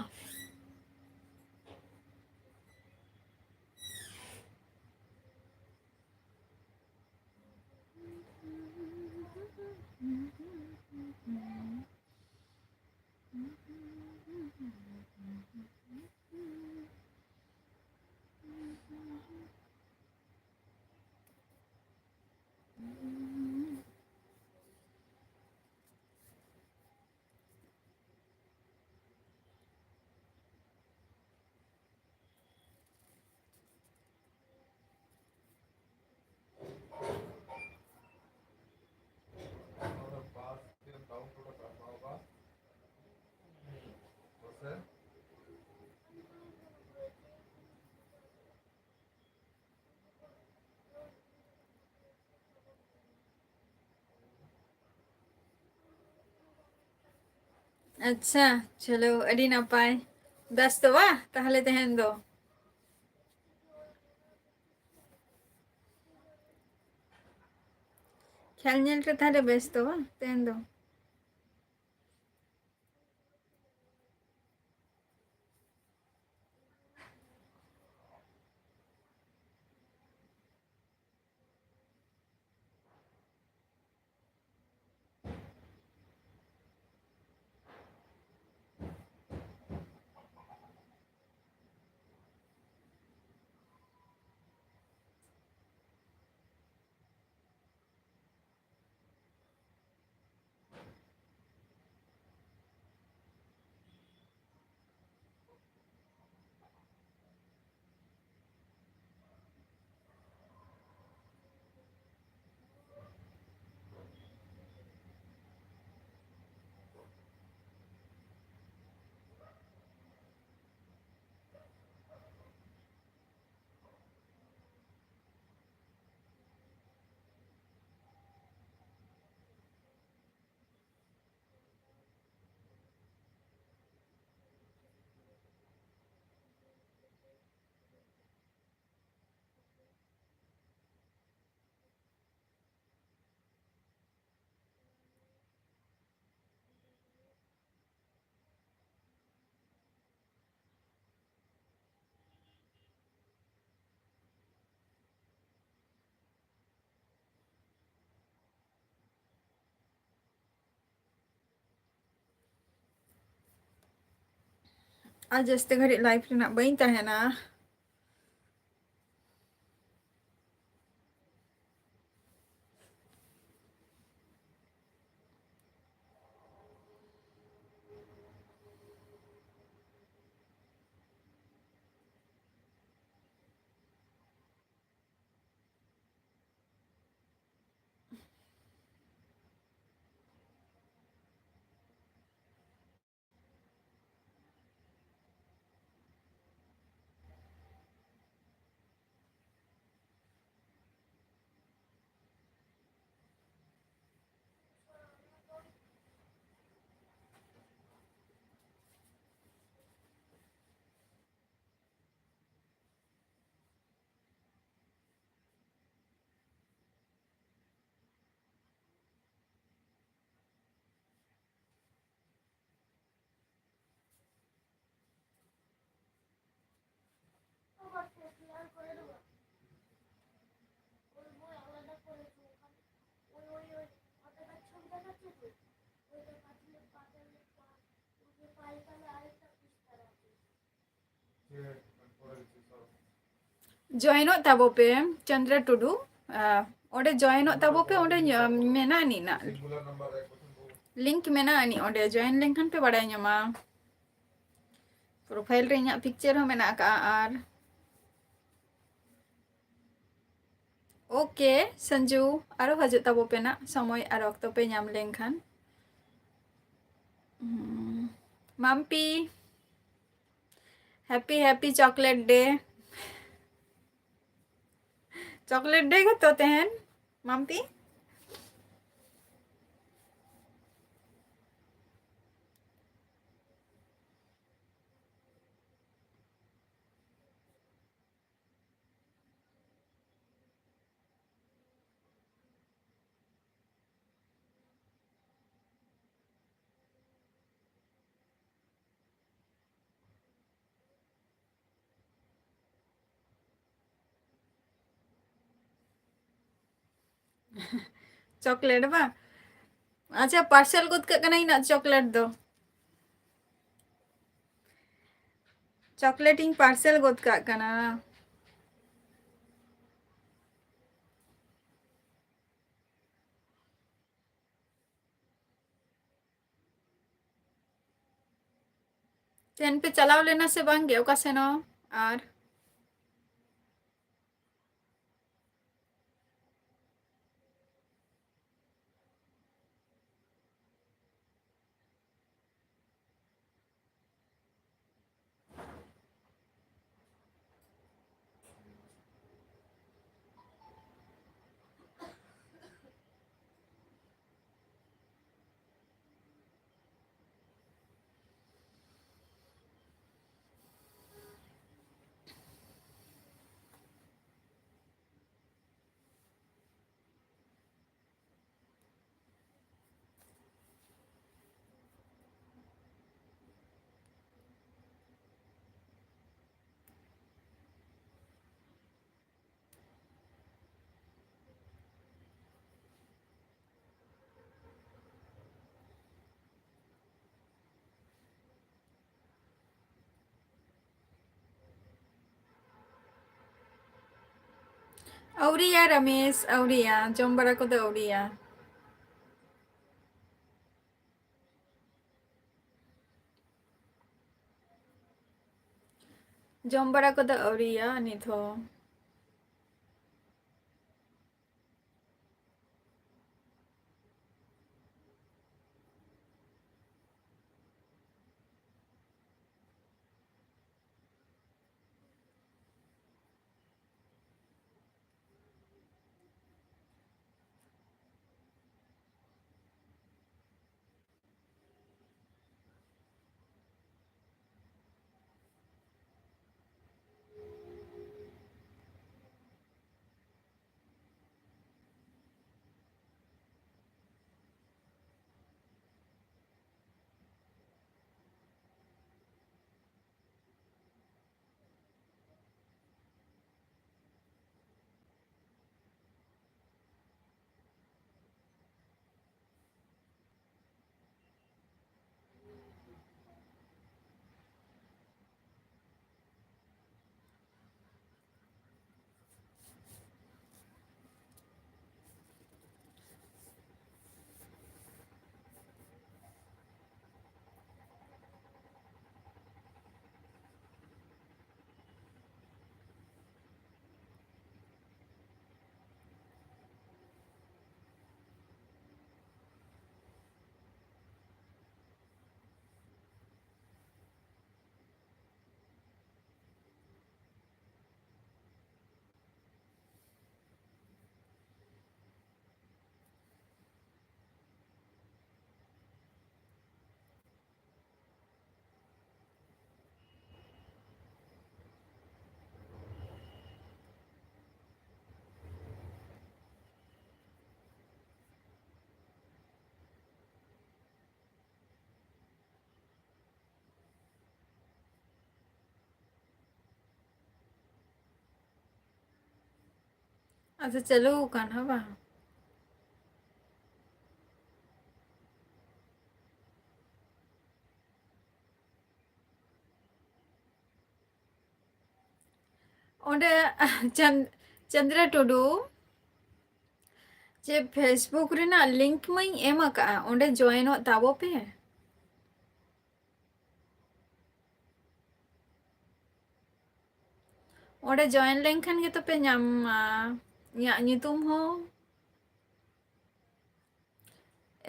ᱟᱪᱪᱷᱟ, ᱪᱚᱞᱚ, ᱟᱹᱰᱤ ᱱᱟᱯᱟᱭ᱾ ᱵᱮᱥ ᱛᱚ ᱵᱟ, ᱛᱟᱦᱞᱮ ᱛᱮᱦᱮᱧ ᱫᱚ ᱠᱷᱮᱞ ᱧᱮᱞ ᱨᱮ ᱛᱟᱦᱞᱮ ᱵᱮᱥ ᱛᱚ ᱵᱟ, ᱛᱮᱦᱮᱧ ᱫᱚ᱾ ᱟᱨ ᱡᱟᱹᱥᱛᱤ ᱜᱷᱟᱹᱲᱤᱡ live ᱨᱮᱱᱟᱜ ᱵᱟᱹᱧ ᱛᱟᱦᱮᱱᱟ᱾ Joinᱚᱜ ᱛᱟᱵᱚ ᱯᱮ, ᱪᱚᱱᱫᱨᱟ ᱴᱩᱰᱩ᱾ ᱟᱸ, ᱚᱸᱰᱮ joinᱚᱜ ᱛᱟᱵᱚ ᱯᱮ, ᱚᱸᱰᱮ ᱧ-, ᱢᱮᱱᱟᱜ ᱟᱹᱱᱤᱡ ᱱᱟᱜ᱾ Link ᱢᱮᱱᱟᱜ ᱟᱹᱱᱤᱡ ᱚᱸᱰᱮ, join ᱞᱮᱱᱠᱷᱟᱱ ᱯᱮ ᱵᱟᱲᱟᱭ ᱧᱟᱢᱟ᱾ Profile ᱨᱮ ᱤᱧᱟᱹᱜ picture ᱦᱚᱸ ᱢᱮᱱᱟᱜ ᱟᱠᱟᱜᱼᱟ᱾ ᱟᱨ OK, ᱥᱚᱧᱡᱩ, ᱟᱨᱚ ᱦᱤᱡᱩᱜ ᱛᱟᱵᱚ ᱯᱮ ᱱᱟᱜ, ᱥᱚᱢᱚᱭ ᱟᱨ ᱚᱠᱛᱚ ᱯᱮ ᱧᱟᱢ ᱞᱮᱱᱠᱷᱟᱱ᱾ ᱦᱩᱸ, Mampi, happy, happy chocolate day. Chocolate day ᱜᱮᱛᱚ ᱛᱮᱦᱮᱧ, ᱢᱟᱢᱯᱤ? Chocolate ᱵᱟᱝ? ᱟᱪᱪᱷᱟ, parcel ᱜᱚᱫ ᱠᱟᱜ ᱠᱟᱱᱟᱧ ᱱᱟᱜ chocolate ᱫᱚ᱾ ᱪᱚᱠᱞᱮᱴ ᱤᱧ ᱯᱟᱨᱥᱮᱞ ᱜᱚᱫ ᱠᱟᱜ ᱠᱟᱱᱟ᱾ ᱛᱮᱦᱮᱧ ᱯᱮ ᱪᱟᱞᱟᱣ ᱞᱮᱱᱟ ᱥᱮ ᱵᱟᱝ ᱜᱮ ᱚᱠᱟ ᱥᱮᱱ ᱦᱚᱸ? ᱟᱨ ᱟᱹᱣᱨᱤᱭᱟ ᱨᱟᱢᱮᱥ, ᱟᱹᱣᱨᱤᱭᱟ, ᱡᱚᱢ ᱵᱟᱲᱟ ᱠᱚᱫᱚ ᱟᱹᱣᱨᱤᱭᱟ᱾ ᱡᱚᱢ ᱵᱟᱲᱟ ᱠᱚᱫᱚ ᱟᱹᱣᱨᱤᱭᱟ ᱱᱤᱛ ᱦᱚᱸ᱾ ᱟᱪᱪᱷᱟ, ᱪᱟᱹᱞᱩ ᱟᱠᱟᱱ, ᱦᱮᱸ ᱵᱟᱝ? ᱚᱸᱰᱮ ᱪᱟᱱ-, ᱪᱟᱸᱫᱽᱨᱟ ᱴᱩᱰᱩ, ᱪᱮ Facebook ᱨᱮᱱᱟᱜ link ᱢᱟᱧ ᱮᱢ ᱟᱠᱟᱜᱼᱟ, ᱚᱸᱰᱮ joinᱚᱜ ᱛᱟᱵᱚ ᱯᱮ᱾ ᱚᱸᱰᱮ join ᱞᱮᱱᱠᱷᱟᱱ ᱜᱮᱛᱚ ᱯᱮ ᱧᱟᱢᱟ ᱤᱧᱟᱹᱜ ᱧᱩᱛᱩᱢ ᱦᱚᱸ᱾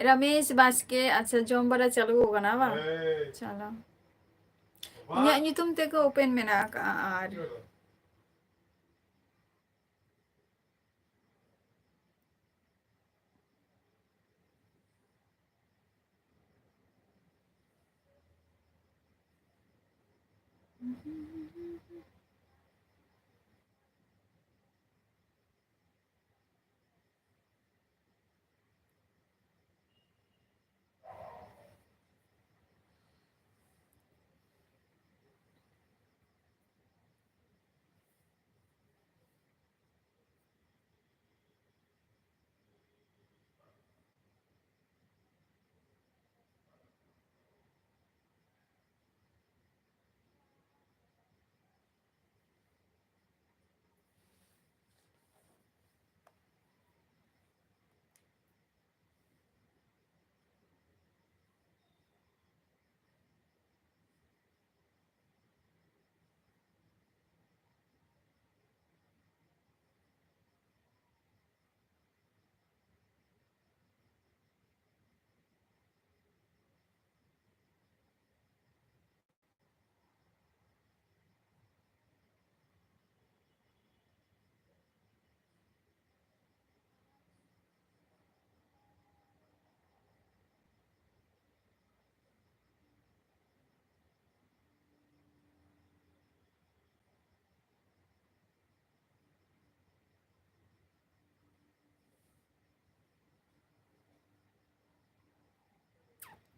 ᱨᱟᱢᱮᱥ ᱵᱟᱥᱠᱮ, ᱟᱪᱪᱷᱟ, ᱡᱚᱢ ᱵᱟᱲᱟ ᱪᱟᱹᱞᱩ ᱟᱠᱟᱱᱟ ᱵᱟᱝ? ᱦᱮᱸ᱾ ᱪᱚᱞᱚ᱾ ᱵᱟᱝ᱾ ᱤᱧᱟᱹᱜ ᱧᱩᱛᱩᱢ ᱛᱮᱜᱮ open ᱢᱮᱱᱟᱜ ᱟᱠᱟᱜᱼᱟ ᱟᱨ᱾ ᱪᱚᱞᱚ᱾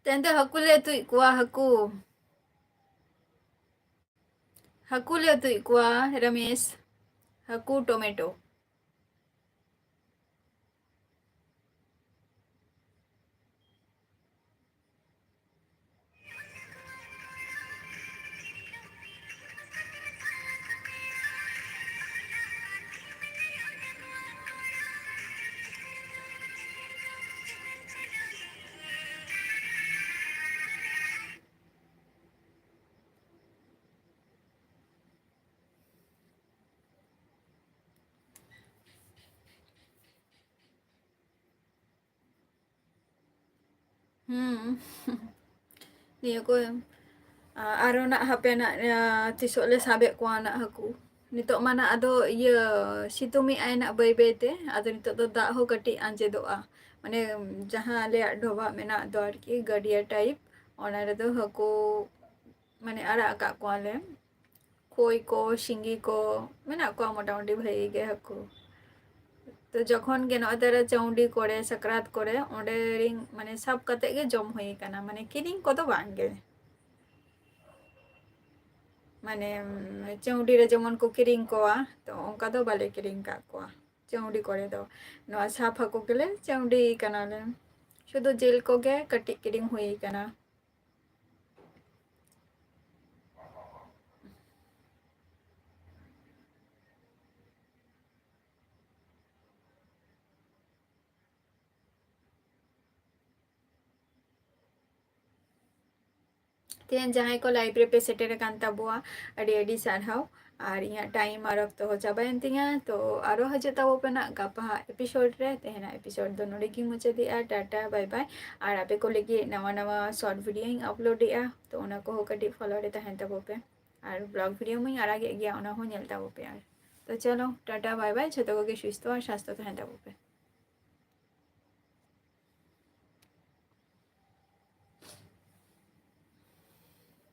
ᱛᱮᱦᱮᱧ ᱫᱚ ᱦᱟᱹᱠᱩ ᱞᱮ ᱩᱛᱩᱭᱮᱫ ᱠᱚᱣᱟ, ᱦᱟᱹᱠᱩ᱾ ᱦᱟᱹᱠᱩ ᱞᱮ ᱩᱛᱩᱭᱮᱫ ᱠᱚᱣᱟ, ᱨᱟᱢᱮᱥ᱾ ᱦᱟᱹᱠᱩ, ᱴᱚᱢᱮᱴᱳ᱾ ᱦᱩᱸ᱾ ᱱᱤᱭᱟᱹ ᱠᱚ, ᱟ-, ᱟᱨᱚ ᱱᱟᱜ ᱦᱟᱯᱮ ᱱᱟᱜ, ᱟ, ᱛᱤᱥᱚᱜ ᱞᱮ ᱥᱟᱵᱮᱫ ᱠᱚᱣᱟ ᱱᱟᱜ ᱦᱟᱹᱠᱩ᱾ ᱱᱤᱛᱚᱜ ᱢᱟ ᱱᱟᱜ ᱟᱫᱚ ᱤᱭᱟᱹ ᱥᱤᱛᱩᱝ ᱮᱜᱼᱟᱭ ᱱᱟᱜ ᱵᱟᱹᱭ ᱵᱟᱹᱭ ᱛᱮ᱾ ᱟᱫᱚ ᱱᱤᱛᱚᱜ ᱫᱚ ᱫᱟᱜ ᱦᱚᱸ ᱠᱟᱹᱴᱤᱡ ᱟᱸᱡᱮᱫᱚᱜᱼᱟ᱾ ᱢᱟᱱᱮ ᱡᱟᱦᱟᱸ ᱟᱞᱮᱭᱟᱜ ᱰᱚᱵᱷᱟᱜ ᱢᱮᱱᱟᱜ ᱫᱚ ᱟᱨᱠᱤ ᱜᱟᱹᱰᱭᱟᱹ type, ᱚᱱᱟ ᱨᱮᱫᱚ ᱦᱟᱹᱠᱩ ᱢᱟᱱᱮ ᱟᱲᱟᱜ ᱟᱠᱟᱫ ᱠᱚᱣᱟᱞᱮ᱾ ᱠᱷᱚᱭ ᱠᱚ, ᱥᱤᱸᱜᱤ ᱠᱚ ᱢᱮᱱᱟᱜ ᱠᱚᱣᱟ ᱢᱚᱴᱟᱢᱩᱴᱤ ᱵᱷᱟᱜᱤ ᱜᱮ ᱦᱟᱹᱠᱩ᱾ ᱛᱚ ᱡᱚᱠᱷᱚᱱ ᱜᱮ ᱱᱚᱜᱼᱚᱭ ᱛᱟᱨᱟ ᱪᱟᱹᱣᱰᱤ ᱠᱚᱨᱮ, ᱥᱟᱠᱨᱟᱛ ᱠᱚᱨᱮ, ᱚᱸᱰᱮ ᱨᱤᱧ ᱢᱟᱱᱮ ᱥᱟᱵ ᱠᱟᱛᱮ ᱜᱮ ᱡᱚᱢ ᱦᱩᱭ ᱟᱠᱟᱱᱟ, ᱢᱟᱱᱮ ᱠᱤᱨᱤᱧ ᱠᱚᱫᱚ ᱵᱟᱝ ᱜᱮ᱾ ᱢᱟᱱᱮ, ᱩᱢ, ᱪᱟᱹᱣᱰᱤ ᱨᱮ ᱡᱮᱢᱚᱱ ᱠᱚ ᱠᱤᱨᱤᱧ ᱠᱚᱣᱟ, ᱛᱚ ᱚᱱᱠᱟ ᱫᱚ ᱵᱟᱞᱮ ᱠᱤᱨᱤᱧ ᱠᱟᱜ ᱠᱚᱣᱟ᱾ ᱪᱟᱹᱣᱰᱤ ᱠᱚᱨᱮ ᱫᱚ ᱱᱚᱣᱟ ᱥᱟᱵ ᱦᱟᱹᱠᱩ ᱜᱮᱞᱮ ᱪᱟᱹᱣᱰᱤ ᱠᱟᱱᱟᱞᱮ᱾ ᱥᱩᱫᱷᱩ ᱡᱤᱞ ᱠᱚᱜᱮ ᱠᱟᱹᱴᱤᱡ ᱠᱤᱨᱤᱧ ᱦᱩᱭ ᱠᱟᱱᱟ᱾ ᱛᱮᱦᱮᱧ ᱡᱟᱦᱟᱸᱭ ᱠᱚ live ᱨᱮᱯᱮ ᱥᱮᱴᱮᱨ ᱟᱠᱟᱱ ᱛᱟᱵᱚᱣᱟ, ᱟᱹᱰᱤ ᱟᱹᱰᱤ ᱥᱟᱨᱦᱟᱣ᱾ ᱟᱨ ᱤᱧᱟᱹᱜ time ᱟᱨ ᱚᱠᱛᱚ ᱦᱚᱸ ᱪᱟᱵᱟᱭᱮᱱ ᱛᱤᱧᱟ᱾ ᱛᱚ ᱟᱨᱚ ᱦᱤᱡᱩᱜ ᱛᱟᱵᱚ ᱯᱮ ᱱᱟᱜ ᱜᱟᱯᱟ ᱦᱟᱸᱜ episode ᱨᱮ᱾ ᱛᱮᱦᱮᱧᱟᱜ episode ᱫᱚ ᱱᱚᱰᱮ ᱜᱤᱧ ᱢᱩᱪᱟᱹᱫᱮᱜᱼᱟ᱾ Tata, bye bye᱾ ᱟᱨ ᱟᱯᱮ ᱠᱚ ᱞᱟᱹᱜᱤᱫ ᱱᱟᱣᱟ ᱱᱟᱣᱟ short video ᱤᱧ upload ᱮᱜᱼᱟ, ᱛᱚ ᱚᱱᱟ ᱠᱚᱦᱚᱸ ᱠᱟᱹᱴᱤᱡ follow ᱨᱮ ᱛᱟᱦᱮᱱ ᱛᱟᱵᱚ ᱯᱮ᱾ ᱟᱨ vlog video ᱢᱟᱧ ᱟᱲᱟᱜᱮᱫ ᱜᱮᱭᱟ, ᱚᱱᱟ ᱦᱚᱸ ᱧᱮᱞ ᱛᱟᱵᱚ ᱯᱮ᱾ ᱟᱨ ᱛᱚ ᱪᱚᱞᱚ, ᱴᱟᱴᱟ, bye bye᱾ ᱡᱷᱚᱛᱚ ᱠᱚᱜᱮ ᱥᱩᱥᱛᱷᱚ ᱟᱨ ᱥᱟᱥᱛᱷᱚ ᱛᱟᱦᱮᱱ ᱛᱟᱵᱚ ᱯᱮ᱾